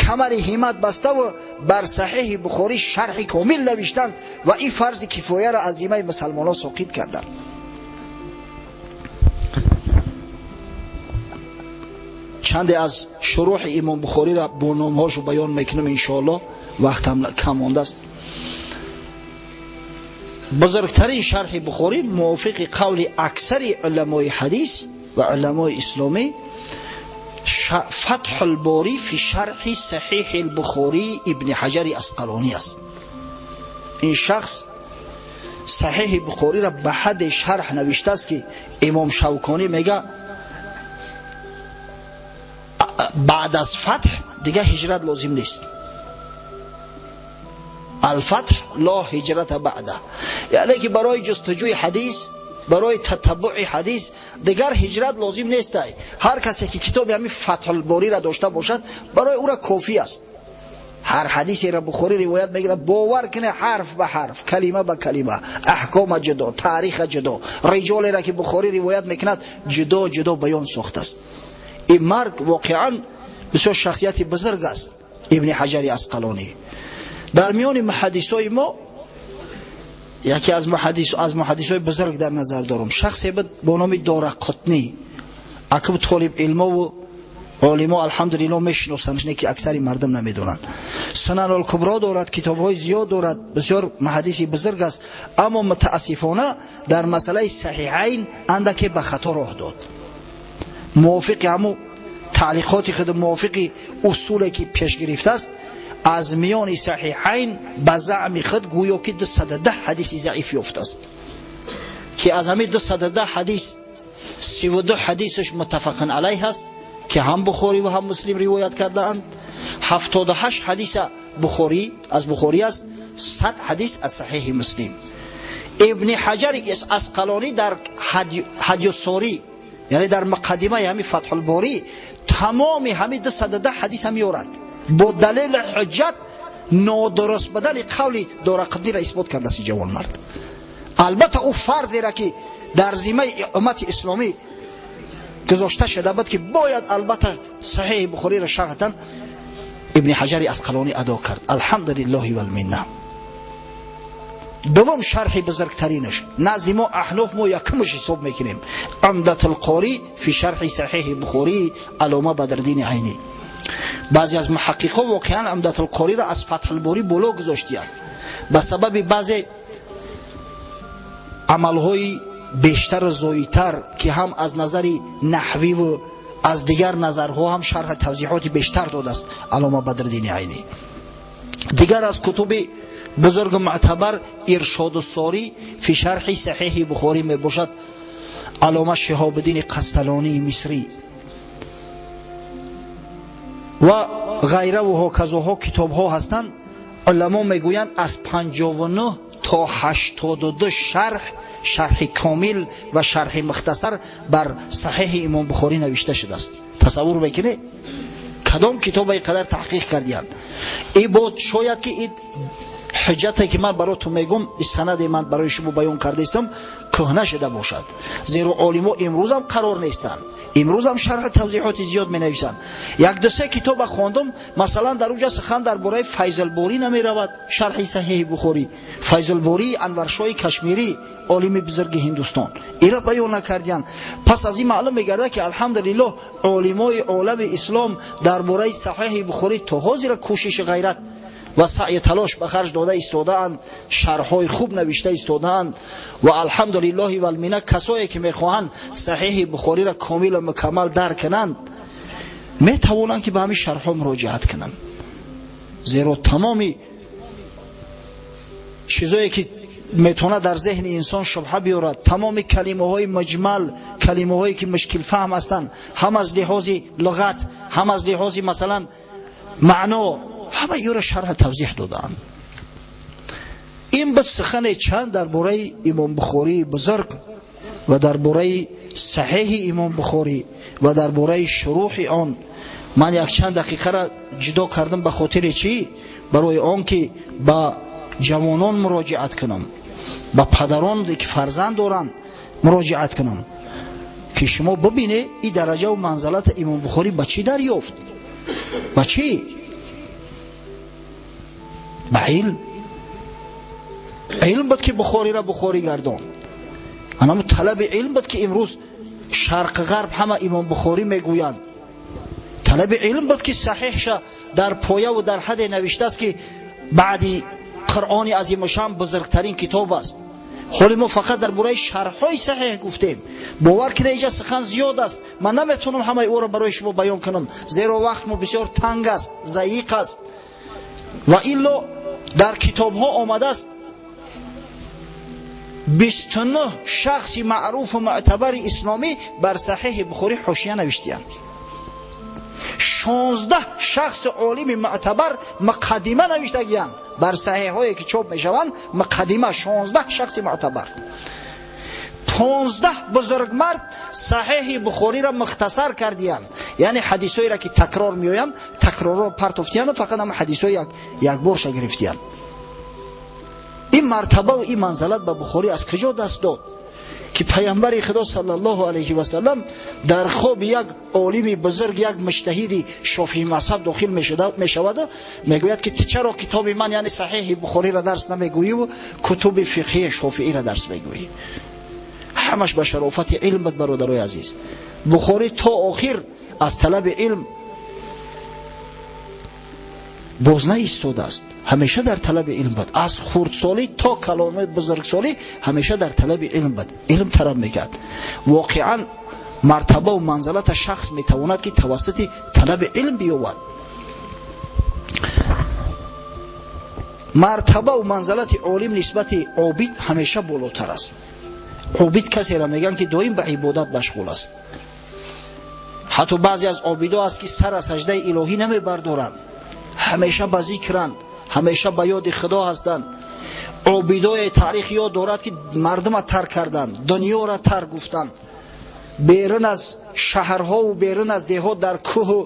камари ҳиммат баста ва бар Саҳиҳи Бухорӣ шарҳи комил навиштанд ва ин фарзи кифояро аз зиммаи мусалмонон соқит карданд. Чанде аз шурӯҳи Имом Бухориро бо номҳошу баён мекунам, иншоаллоҳ, вақтам кам мондааст. Бузургтарин шарҳи Бухорӣ мувофиқи қавли аксари уламои ҳадис ва уламои исломӣ Фатҳ алборӣ фи шарҳи Саҳиҳи Бухорӣ Ибни Ҳаҷари Асқалонӣ аст. Ин шахс Саҳиҳи Бухориро ба ҳадде шарҳ навиштааст ки Имом Шавконӣ мега баъд аз фатҳ дига ҳиҷрат лозим нест. Алфатҳ ло ҳиҷрата баъда, яъне ки барои ҷустуҷӯи ҳадис, барои татаббуи ҳадис дигар ҳиҷрат лозим нест. Ҳар касе ки китоби ҳамин Фатҳулбориро дошта бошад, барои ӯра кофӣ аст. Ҳар ҳадисеро Бухорӣ ривоят мегирад, бовар кунед, ҳарф ба ҳарф, калима ба калима, аҳкома ҷудо, таъриха ҷудо, риҷолеро ки Бухорӣ ривоят мекунад ҷудо ҷудо баён сохтааст. Ин марг воқеан бисёр шахсияти бузург аст, Ибни Ҳаҷари Асқалонӣ. Дар миёни муҳаддисои мо яке аз муҳаддисои бузург дар назар дорам, шахсе буд бо номи Дорақутнӣ. Акб толиб илмову олимо алҳамдулиллоҳ мешиносанд, не ки аксари мардум намедонанд. Сунан алкубро дорад, китобҳои зиёд дорад, бисёр муҳаддиси бузург аст, аммо мутаассифона дар масъалаи Саҳиҳайн андаке ба хато роҳ дод. Мувофиқи ҳамун таълиқоти худ, мувофиқи усуле ки пеш гирифтааст, аз миёни Саҳиҳайн ба заъми худ гӯё ки 210 ҳадиси заиф ёфтааст, ки аз ҳамин 210 ҳадис 32 ҳадисаш муттафақун алайҳ аст, ки ҳам Бухорӣ ва ҳам Муслим ривоят кардаанд. 78 ҳадиса Бухорӣ аз Бухорӣ аст, 100 ҳадис аз Саҳиҳи Муслим. Ибни Ҳаҷари Асқалонӣ дар Ҳадюссорӣ, яъне дар муқаддимаи ҳамин Фатҳулборӣ, тамоми ҳамин 210 ҳадиса меорад, бо далели ҳуҷҷат нодуруст будани қавли Дорақутниро исбот кардааст ин ҷавонмард. Албатта ӯ фарзеро ки дар зиммаи уммати исломӣ гузошта шуда буд, ки бояд албатта Саҳиҳи Бухориро шарҳ Ибни Ҳаҷари Асқалонӣ адо кард. Алҳамдулиллоҳи валминна. Дуввум шарҳи бузургтаринаш назди мо аҳноф мо якумаш ҳисоб мекунем, Умдатулқорӣ фи шарҳи Саҳиҳи Бухорӣ Аллома Бадриддини Айнӣ. Баъзе аз муҳаққиқҳо воқеан Умдатулқориро аз Фатҳулборӣ боло гузоштиянд ба сабаби баъзе амалҳои бештару зоидтар, ки ҳам аз назари наҳвиву аз дигар назарҳо ҳам шарҳи тавзеҳоти бештар додааст Аллома Бадриддини Айнӣ. Дигар аз кутуби бузургу муътабар Иршоду-сорӣ фи шарҳи Саҳиҳи Бухорӣ мебошад, Аллома Шиҳобиддини Қасталонии Мисрӣ ва ғайраву ҳоказоҳо китобҳо ҳастанд. Уламо мегӯянд аз 59 то 82 шарҳ, шарҳи комил ва шарҳи мухтасар бар Саҳиҳи Имом Бухорӣ навишта шудааст. Тасаввур мекунед, кадом китоба ин қадар таҳқиқ кардиянд? И бод шояд ки ин ҳуҷҷате ки ман баротон мегӯм, ин санаде ман барои шумо баён кардаистам, кӯҳна шуда бошад, зеро олимо имрӯзам қарор нестанд, имрӯзам шарҳи тавзеҳоти зиёд менависанд. Як ду се китоба хондум, масалан дар уҷа сухан дар бораи Файзалборӣ намеравад, шарҳи Саҳиҳи Бухорӣ, Файзалбории Анваршоҳи Кашмирӣ, олими бузурги Ҳиндустон, ира баён накардиянд. Пас аз ин маълум мегардад ки алҳамдулиллоҳ олимои олами ислом дар бораи Саҳиҳи Бухорӣ то ҳозира кӯшиши ғайрат ва саъй талош ба харҷ дода истодаанд, шарҳҳои хуб навишта истодаанд ва алҳамдулиллоҳи валмина касое ки мехоҳанд Саҳеҳи Бухориро комилу мукаммал дарк кунанд, метавонанд ки ба ҳамин шарҳҳо муроҷиат кунанд. Зеро тамоми чизое ки метавонад дар зеҳни инсон шубҳа биёрад, тамоми калимаҳои муҷмал, калимаҳое ки мушкилфаҳм ҳастанд, ҳам аз лиҳози луғат, ҳам аз лиҳози масалан маъно, ҳама ёро шарҳ тавзеҳ додаанд. Ин буд сухане чанд дар бораи Имом Бухории бузург ва дар бораи Саҳеҳи Имом Бухорӣ ва дар бораи шурӯҳи он. Ман якчанд дақиқаро ҷудо кардам ба хотири чӣ? Барои он ки ба ҷавонон муроҷиат кунам, ба падарон ки фарзанд доранд муроҷиат кунам, ки шумо бибинед ин дараҷаву манзалати Имом Бухорӣ ба чӣ дарёфт? Ба чӣ? Ба илм. Илм буд ки Бухориро Бухорӣ гардон. Анамо талаби илм буд ки имрӯз шарқ ғарб ҳама Имом Бухорӣ мегӯянд. Талаби илм буд ки саҳеҳша дар появу дар ҳаде навиштааст ки баъди Қуръони азимушшаън бузургтарин китоб аст. Ҳоли мо фақат дар бораи шарҳҳои саҳеҳ гуфтем. Бовар кунед, инҷа сухан зиёд аст. Ман наметавонам ҳамаи ӯро барои шумо баён кунам, зеро вақт мо бисёр танг аст, заиқ аст. Ва илло дар китобҳо омадааст 29 шахси маъруфу мӯътабари исломӣ бар Саҳеҳи Бухорӣ ҳошия навиштиянд. 16 шахси олими мӯътабар муқаддима навиштагиянд бар саҳеҳҳое ки чоп мешаванд, муқаддима 16 шахси мӯътабар. 15 бузургмард Саҳеҳи Бухориро мухтасар кардиянд, яъне ҳадисҳоеро ки такрор меоянд, такрорро партофтиянд, фақат ҳама ҳадисҳои якборша гирифтиянд. Ин мартабаву ин манзалат ба Бухорӣ аз куҷо даст дод ки паямбари Худо саллаллоҳу алайҳи васаллам дар хоби як олими бузург, як муҷтаҳиди шофии мазҳаб дохил мешаваду мегӯяд ки ту чаро китоби ман, яъне Саҳеҳи Бухориро дарс намегӯиву кутуби фиқҳии шофииро дарс мегӯӣ? Ҳамаш ба шарофати илм буд, бародарои азиз. Бухорӣ то охир аз талаби илм боз наистодааст, ҳамеша дар талаби илм буд. Аз хурдсолӣ то калони бузургсолӣ ҳамеша дар талаби илм буд, илм талаб мекард. Воқеан мартабаву манзалата шахс метавонад ки тавассути талаби илм биёбад. Мартабаву манзалати олим нисбати обид ҳамеша болотар аст. Обид касеро мегӯянд ки доим ба ибодат машғул аст. Ҳатто баъзе аз обидо аст ки сар аз саждаи илоҳӣ намебардоранд, ҳамеша ба зикранд, ҳамеша ба ёди Худо ҳастанд. Обидое таърих ёд дорад ки мардума тарк карданд, дунёро тарк гуфтанд, берун аз шаҳрҳову берун аз деҳот дар кӯҳу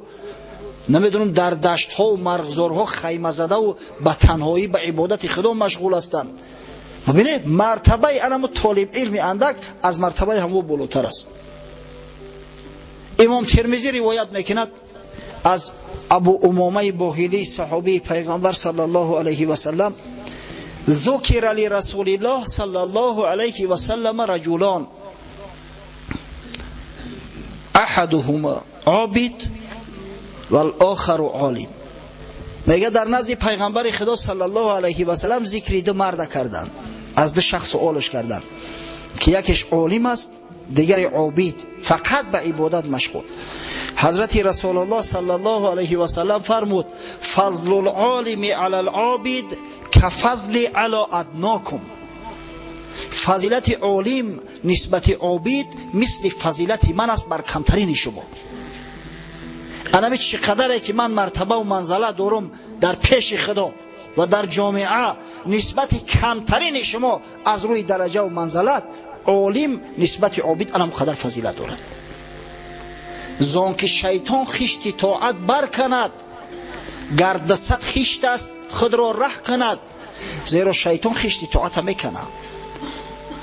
намедонам дар даштҳову марғзорҳо хаймазадаву ба танҳоӣ ба ибодати Худо машғул ҳастанд. Бибинед, мартабаи анамо толиб илми андак аз мартабаи ҳамо болотар аст. Имом Термизӣ ривоят мекунад аз Абу Умомаи Боҳилӣ, саҳобии пайғамбар саллаллоҳу алайҳи васаллам: зукира лирасулиллоҳ саллаллоҳу алайҳи васаллама раҷулон аҳадуҳума обид валохару олим. Мега дар назди пайғамбари Худо саллаллоҳу алайҳи васаллам зикри ду марда карданд, аз ду шахс суолш карданд ки якеш олим аст, дигаре обид, фақат ба ибодат машғул. Ҳазрати Расулуллоҳ саллаллоҳу алайҳи васаллам фармуд: фазлул олими алал обид кафазли ала аднокум. Фазилати олим нисбати обид мисли фазилати ман аст бар камтарини шумо. Анами чӣ қадаре ки ман мартабаву манзала дорам дар пеши Худо ва дар ҷомеа нисбати камтарини шумо аз рӯи дараҷаву манзалат, олим нисбати обид анам қадар фазилат дорад. Зон ки шайтон хишти тоат барканад, гар дасад хишт аст худро раҳ кунад. Зеро шайтон хишти тоата мекунад.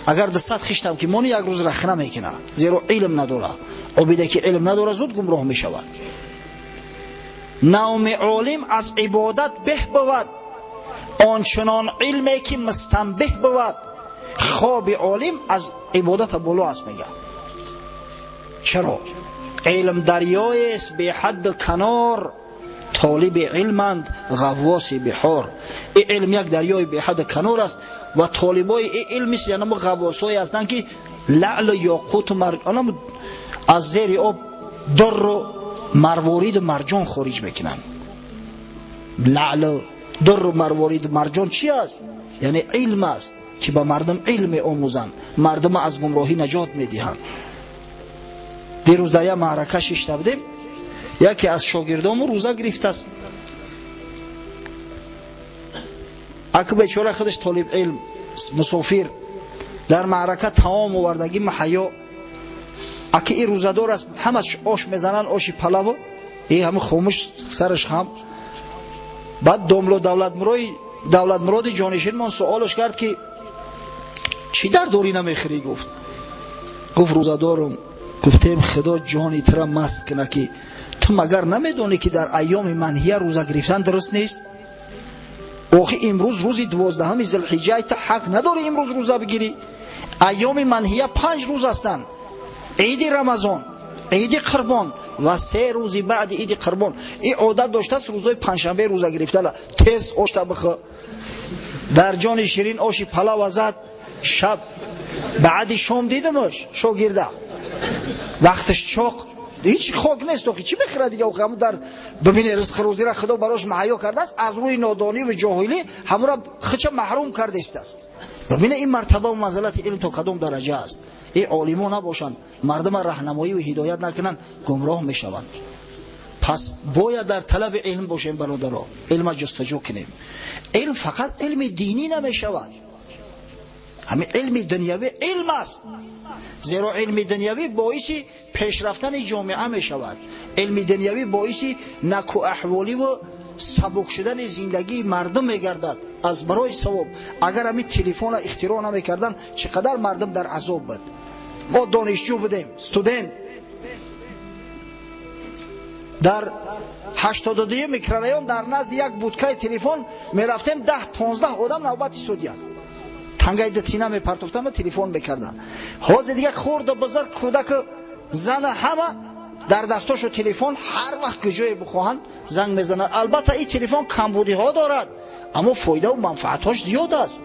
Агар дасад хиштам ки мони як рӯз рахна мекунад, зеро илм надорад. Обиде ки илм надорад зуд гумроҳ мешавад. Навми олим аз ибодат беҳ бувад, ончунон илме ки мустанбеҳ бувад. Хоби олим аз ибодата боло аст, мегӯяд. Чаро? Илм дарёест беҳадду канор, толиби илманд ғаввоси биҳор. Ин илм як дарёи беҳаду канор аст ва толибои ин илм мисли анамо ғаввосҳое ҳастанд, ки лаълу ёқуту марҷон аз зери об дурру марвориду марҷон хориҷ мекунанд. Лаълу дурру марвориду марҷон чи аст? Яъне илм аст, ки ба мардум илм меомӯзанд, мардума аз гумроҳӣ наҷот медиҳанд. Дирӯз дар як маърака шишта будем, яке аз шогирдому рӯза гирифтааст. Аку бечора худаш толиб илм, мусофир, дар маърака таом овардагӣ маҳаё. Аки ин рӯзадор аст, ҳама ош мезананд, оши палаву и ҳама хомӯш сараш хам. Баъд домло Давлатмуроди ҷонишинмон суолаш кард, ки чӣ дар дорӣ намехӯрӣ? Гуфт. Гуфт рӯзадорум. Гуфтем худо ҷони тура маст куна, ки ту магар намедонӣ, ки дар айёми манҳия рӯза гирифтан дуруст нест? Охи имрӯз рӯзи 12 зилҳиҷҷа, ту ҳақ надорӣ имрӯз рӯза бигирӣ. Айёми манҳия 5 рӯз ҳастанд: иди Рамазон, иди Қурбон ва 3 рӯзи баъди иди Қурбон. Ин одат доштааст рӯзои панҷшанбе рӯза гирифтана. Тез ошта бихӯ. Дар ҷони ширин оши палава зад. Шаб баъди шом дидимаш шогирда вақташ чоқ, ҳеҷ хок нест, охи чӣ мехӯрад дига? Охи ҳамун дар бибине ризқи рӯзира худо барош маҳайё кардааст, аз рӯи нодонӣ ва ҷоҳилӣ ҳамура хича маҳрум кардистааст. Бибине ин мартаба ва манзилати илм то кадом дараҷа аст. Ин олимо набошанд, мардума раҳнамоӣ ва ҳидоят накунанд, гумроҳ мешаванд. Пас бояд дар талаби илм бошем, бародаро, илма ҷустуҷӯ кунем. Илм фақат илми динӣ намешавад, ҳамин илми дунявӣ илм аст, зеро илми дунявӣ боиси пешрафтани ҷомеа мешавад. Илми дунявӣ боиси накӯаҳволӣ ва сабук шудани зиндагии мардум мегардад. Аз барои савоб агар ҳамин телефона ихтироъ намекарданд, чӣ қадар мардум дар азоб буд. Мо донишҷӯ будем, студент, дар 82 микрорайон дар назди як будкаи телефон мерафтем, 10-15 одам навбат истодиянд, тангаи дитина мепартофтанд ва телефон мекарданд. Ҳозир дига хурду бузург, кӯдаку зана ҳама дар дастошу телефон, ҳар вақт ки ҷое бихоҳанд занг мезананд. Албатта ин телефон камбудиҳо дорад, аммо фоидаву манфаатҳош зиёд аст.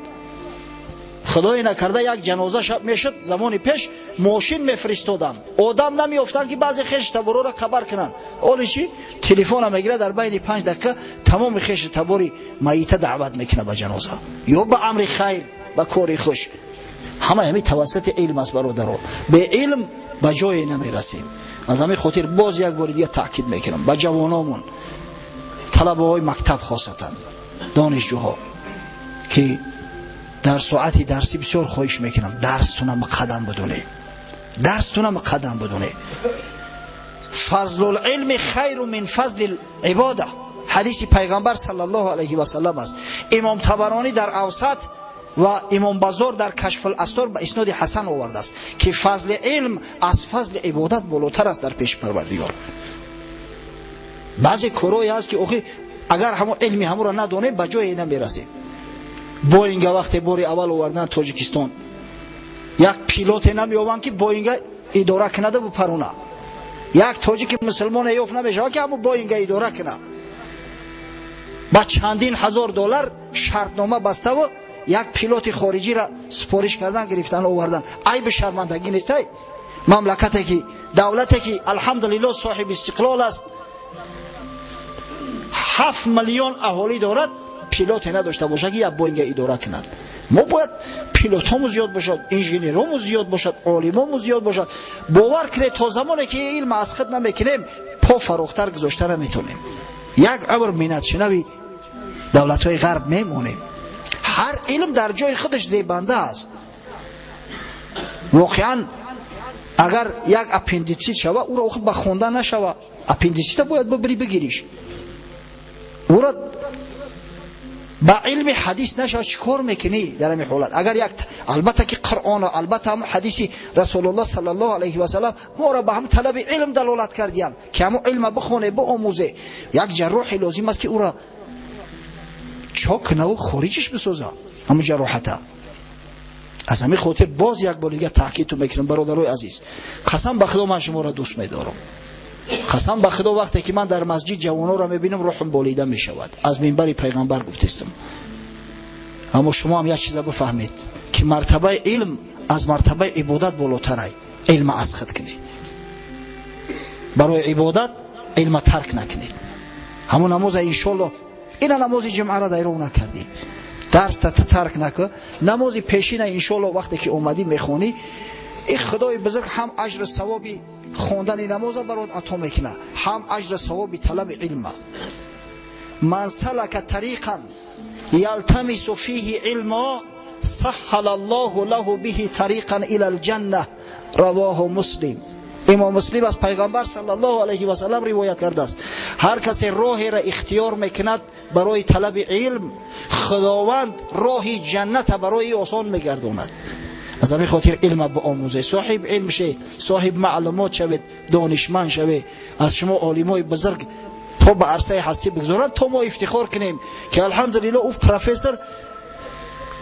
Худое накарда як ҷаноза шаб мешуд, замони пеш мошин мефиристоданд, одам намеёфтанд, ки баъзе хеши таборора хабар кунанд. Оли чӣ? Телефона мегирад, дар байни 5 дақиқа тамоми хеши табори майита даъват мекунад ба ҷаноза ё ба амри хайр, ба кори хуш. Ҳама ҳамин тавассути илм аст, бародаро. Бе илм ба ҷое намерасем. Аз ҳамин хотир боз як бори дига таъкид мекунам ба ҷавономон, талабаҳои мактаб, хосатан донишҷӯҳо, ки дар соати дарсӣ бисёр хоҳиш мекунам, дарстона муқаддам бидонед, дарстона муқаддам бидонед. Фазлулилми хайру мин фазли ибода, ҳадиси пайғамбар саллаллоҳу алайҳи васаллам аст. Имом Табаронӣ дар Авсат ва имом Баззор дар Кашфул Астор ба исноди ҳасан овардааст, ки фазли илм аз фазли ибодат болотар аст дар пеши Парвардигор. Баъзе корҳое ҳаст, ки охи агар ҳамон илми ҳамонро надонем, ба ҷое намерасем. Боинга вақте бори аввал овардан Тоҷикистон, як пилоте намеёбанд, ки Боинга идора кунада бупаруна. Як тоҷики мусулмоне ёфт намешавад, ки ҳамон Боинга идора кунад. Ба чандин ҳазор доллар шартнома баставу як пилоти хориҷиро супориш кардан, гирифтан, овардан. Айби шармандагӣ нестай? Мамлакате ки, давлате ки алҳамдулиллоҳ соҳиби истиқлол аст, 7 миллион аҳолӣ дорад, пилоте надошта бошад, ки як Боинга идора кунад. Мо бояд пилотҳомо зиёд бошад, инженерҳомо зиёд бошад, олимомо зиёд бошад. Бовар кунед, то замоне ки илм аз худ намекунем, по фарохтар гузошта наметонем. Як умр миннатшинави давлатҳои ғарб мемонем. Ҳар илм дар ҷои худаш зебанда аст. Воқеан агар як аппендитсит шава, ӯро охир ба хондан нашава. Аппендитсита бояд бибирӣ бигириш. Ӯро ба илми ҳадис нашава, чӣ кор мекунӣ дар ҳамин ҳолат? Агар як албатта ки Қуръон, албатта ҳамон ҳадиси Расулуллоҳ саллаллоҳу алайҳи васаллам моро ба ҳамон талаби илм далолат кардиянд, ки ҳамон илма бихоне, биомӯзе. Як ҷарроҳе лозим аст, ки ӯро чок кунаву хориҷиш бисоза ҳамон ҷароҳата. Аз ҳамин хотир боз як бори дига таъкидтон мекунам, бародарои азиз, қасам ба худо, ман шуморо дӯст медорам. Қасам ба Худо, вақте ки ман дар масҷид ҷавононро мебинам, рӯҳам болида мешавад. Аз минбари пайғамбар гуфтестам. Аммо шумо ҳам як чиза бифаҳмед, ки мартабаи илм аз мартабаи ибодат болотарай. Илм аз худ кунед. Барои ибодат илма тарк накунед. Ҳамон намоза иншоллоҳ, ина намози ҷумъаро дайров накардӣ, дарста тарк накун, намози пешина иншоллоҳ вақте ки омадӣ мехонӣ, ин Худои бузург ҳам аҷру савоби хондани намоза барот ато мекунад, ҳам аҷру савоби талаби илма. Ман салака тариқан ялтамису фиҳи илмо саххала Аллоҳу лаҳу биҳи тариқан ила алҷанна. Равоҳу Муслим. Имом Муслим аз пайғамбар саллаллоҳу алайҳи васаллам ривоят кардааст: ҳар касе роҳеро ихтиёр мекунад барои талаби илм, Худованд роҳи ҷанната барои осон мегардонад. Аз ҳамин хотир илма биомӯзед, соҳиб илм шед, соҳиб маълумот шавед, донишманд шавед. Аз шумо олимои бузург то ба арсаи ҳастӣ бигзоранд, то мо ифтихор кунем ки алҳамдулиллоҳ ӯ профессор,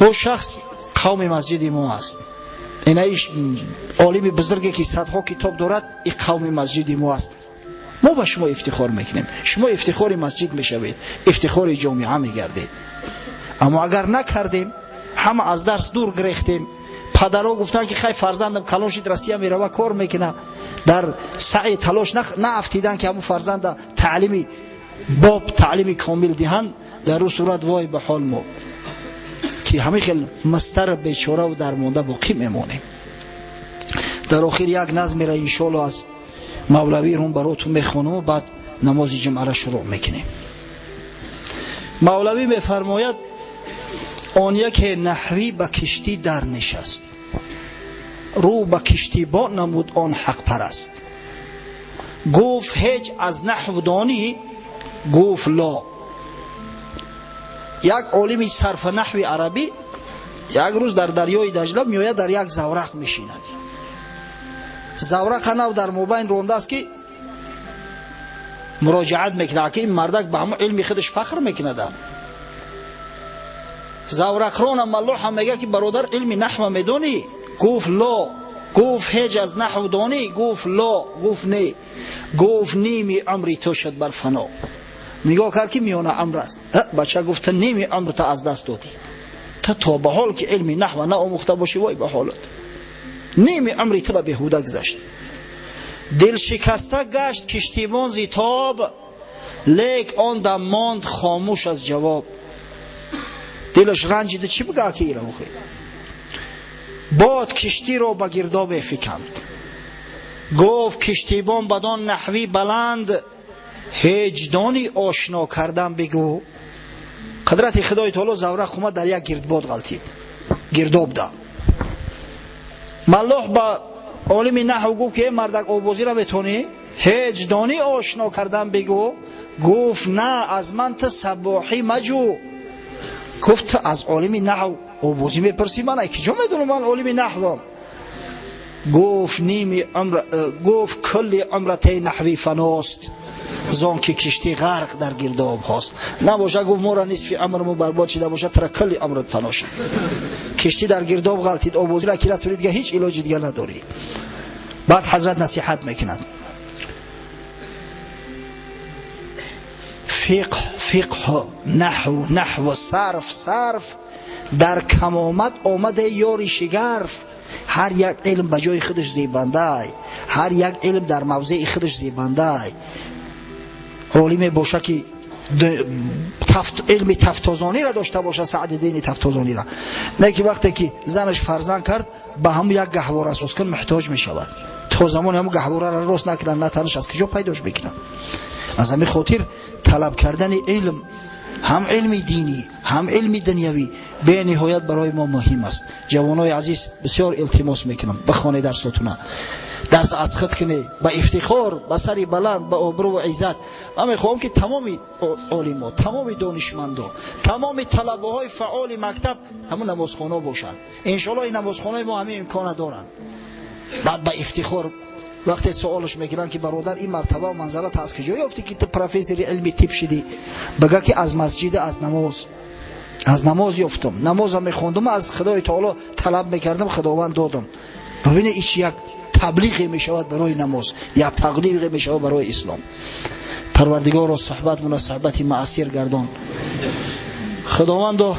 ӯ шахс қавми масҷиди мо аст. Ина олими бузурге ки садҳо китоб дорад, ин қавми масҷиди мо аст. Мо ба шумо ифтихор мекунем, шумо ифтихори масҷид мешавед, ифтихори ҷомеа мегардед. Аммо агар накардем, ҳама аз дарс дур гирехтем, падарҳо гуфтанд ки хай фарзандам калон шид, Россия мерава, кор мекунад, дар саъи талош наафтиданд ки ҳамун фарзанда таълими боб, таълими комил диҳанд. Дар ӯ сурат вой ба ҳол мо ки ҳамин хел мастар бечораву дармонда боқӣ мемонем. Дар охир як назмера иншоалло аз Мавлавӣ рум баротун мехонам, баъд намози ҷумъаро шурӯъ мекунем. Мавлавӣ мефармояд: он яке наҳвӣ ба киштӣ дар нишаст, рӯ ба киштибон намуд он ҳақпараст. Гуфт: ҳеҷ аз наҳв донӣ? Гуфт: ло. Як олими сарфа наҳви арабӣ як рӯз дар дарёи Даҷла меояд, дар як заврақ мешинад. Заврақа нав дар мобайн рондааст ки муроҷиат мекунад, ки ин мардак ба ҳамон илми худаш фахр мекунад. Заврақрона маллоҳа мегӯяд ки бародар, илми наҳва медонӣ? Гуфт: ло. Гуфт: ҳеҷ аз наҳв донӣ? Гуфт: ло. Гуфт: не. Гуфт: ними умри ту шуд бар фано. Нигоҳ кард ки миёна амр аст. Бача гуфт: ту ними умрта аз даст додӣ, ту то ба ҳол ки илми наҳва наомӯхта бошӣ, вой ба ҳолат, ними умри ту ба беҳуда гузашт. Дилшикаста гашт киштибон зи тоб, лек он дам монд хомӯш аз ҷавоб. Дилаш ранҷида, чӣ бигӯяд ки ира охир? Бод киштиро ба гирдобе фиканд. Гуфт киштибон бадон наҳвӣ баланд: ҳеҷ дони ошно кардан бигӯ? Қудрати Худои таоло, заврақ омад дар як гирдбод ғалтид, гирдоб да. Маллоҳ ба олими наҳв гуфт ки мардак, обозиро метонӣ? Ҳеҷ донӣ ошно кардан бигӯ? Гуфт: на, аз ман ту сабоҳӣ маҷӯ. Гуфт: ту аз олими наҳв обозӣ мепурсӣ, ман ай киҷо медонам, ман олими наҳвам. Гуфт: ними умр, гуфт: кулли умратаи наҳвӣ фаност, зон ки киштӣ ғарқ дар гирдоб ҳост. Набоша, гуфт, моро нисфи умрмо барбод шида бошад, тара кулли умрат фано шуд. Киштӣ дар гирдоб ғалтид, обозиро ки натонӣ, дига ҳеҷ илоҷи дига надорӣ. Баъд ҳазрат насиҳат мекунад: фиқҳ фиқҳ, наҳв наҳв, сарф сарф, дар камомат омада ёри шигарф. Ҳар як илм ба ҷои худаш зебандай, ҳар як илм дар мавзеи худаш зебандай. Олиме боша ки илми тафтозониро дошта боша, Саъдиддини Тафтозониро. Не ки вақте ки занаш фарзанд кард, ба ҳамун як гаҳвора асос кун муҳтоҷ мешавад. То замоне ҳамун гаҳвораро рост накунад, на танаш аз куҷо пайдош мекунад. Аз ҳамин хотир талаб кардани илм, ҳам илми динӣ, ҳам илми дунявӣ, бениҳоят барои мо муҳим аст. Ҷавонои азиз, бисёр илтимос мекунам, бихонед дарсотуна, дарс аз худ кунед, ба ифтихор, ба сари баланд, ба обрӯ ва иззат. Ман мехоҳам ки тамоми олимо, тамоми донишмандо, тамоми талабаҳои фаъоли мактаб ҳамун намозхона бошанд. Иншоаллоҳ ин намозхонаи мо ҳамин имкона доранд. Баъд ба ифтихор вақте суолаш мекунанд ки бародар, ин мартаба ва манзалат аз куҷо ёфтӣ ки ту профессори илми тиб шидӣ, бигӯ ки аз масҷид, аз намоз, аз намоз ёфтам. Намозам мехондам, аз Худои таоло талаб мекардам, Худованд додам. Бибине, ич як таблиғе мешавад барои намоз, як таблиғе мешавад барои ислом. Парвардигоро, суҳбатмона суҳбати муассир гардон. Худовандо,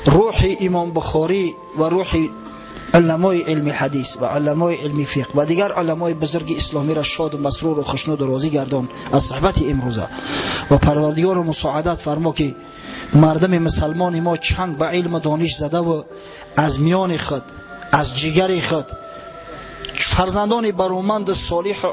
рӯҳи Имом Бухорӣ ва рӯҳи уламои илми ҳадис ва уламои илми фиқҳ ва дигар уламои бузурги исломиро шоду масруру хушнуду розӣ гардон аз суҳбати имрӯза. Ва Парвардигоро, мусоидат фармо, ки мардуми мусалмони мо чанг ба илму дониш задаву аз миёни худ, аз ҷигари худ фарзандони бароманду солиҳу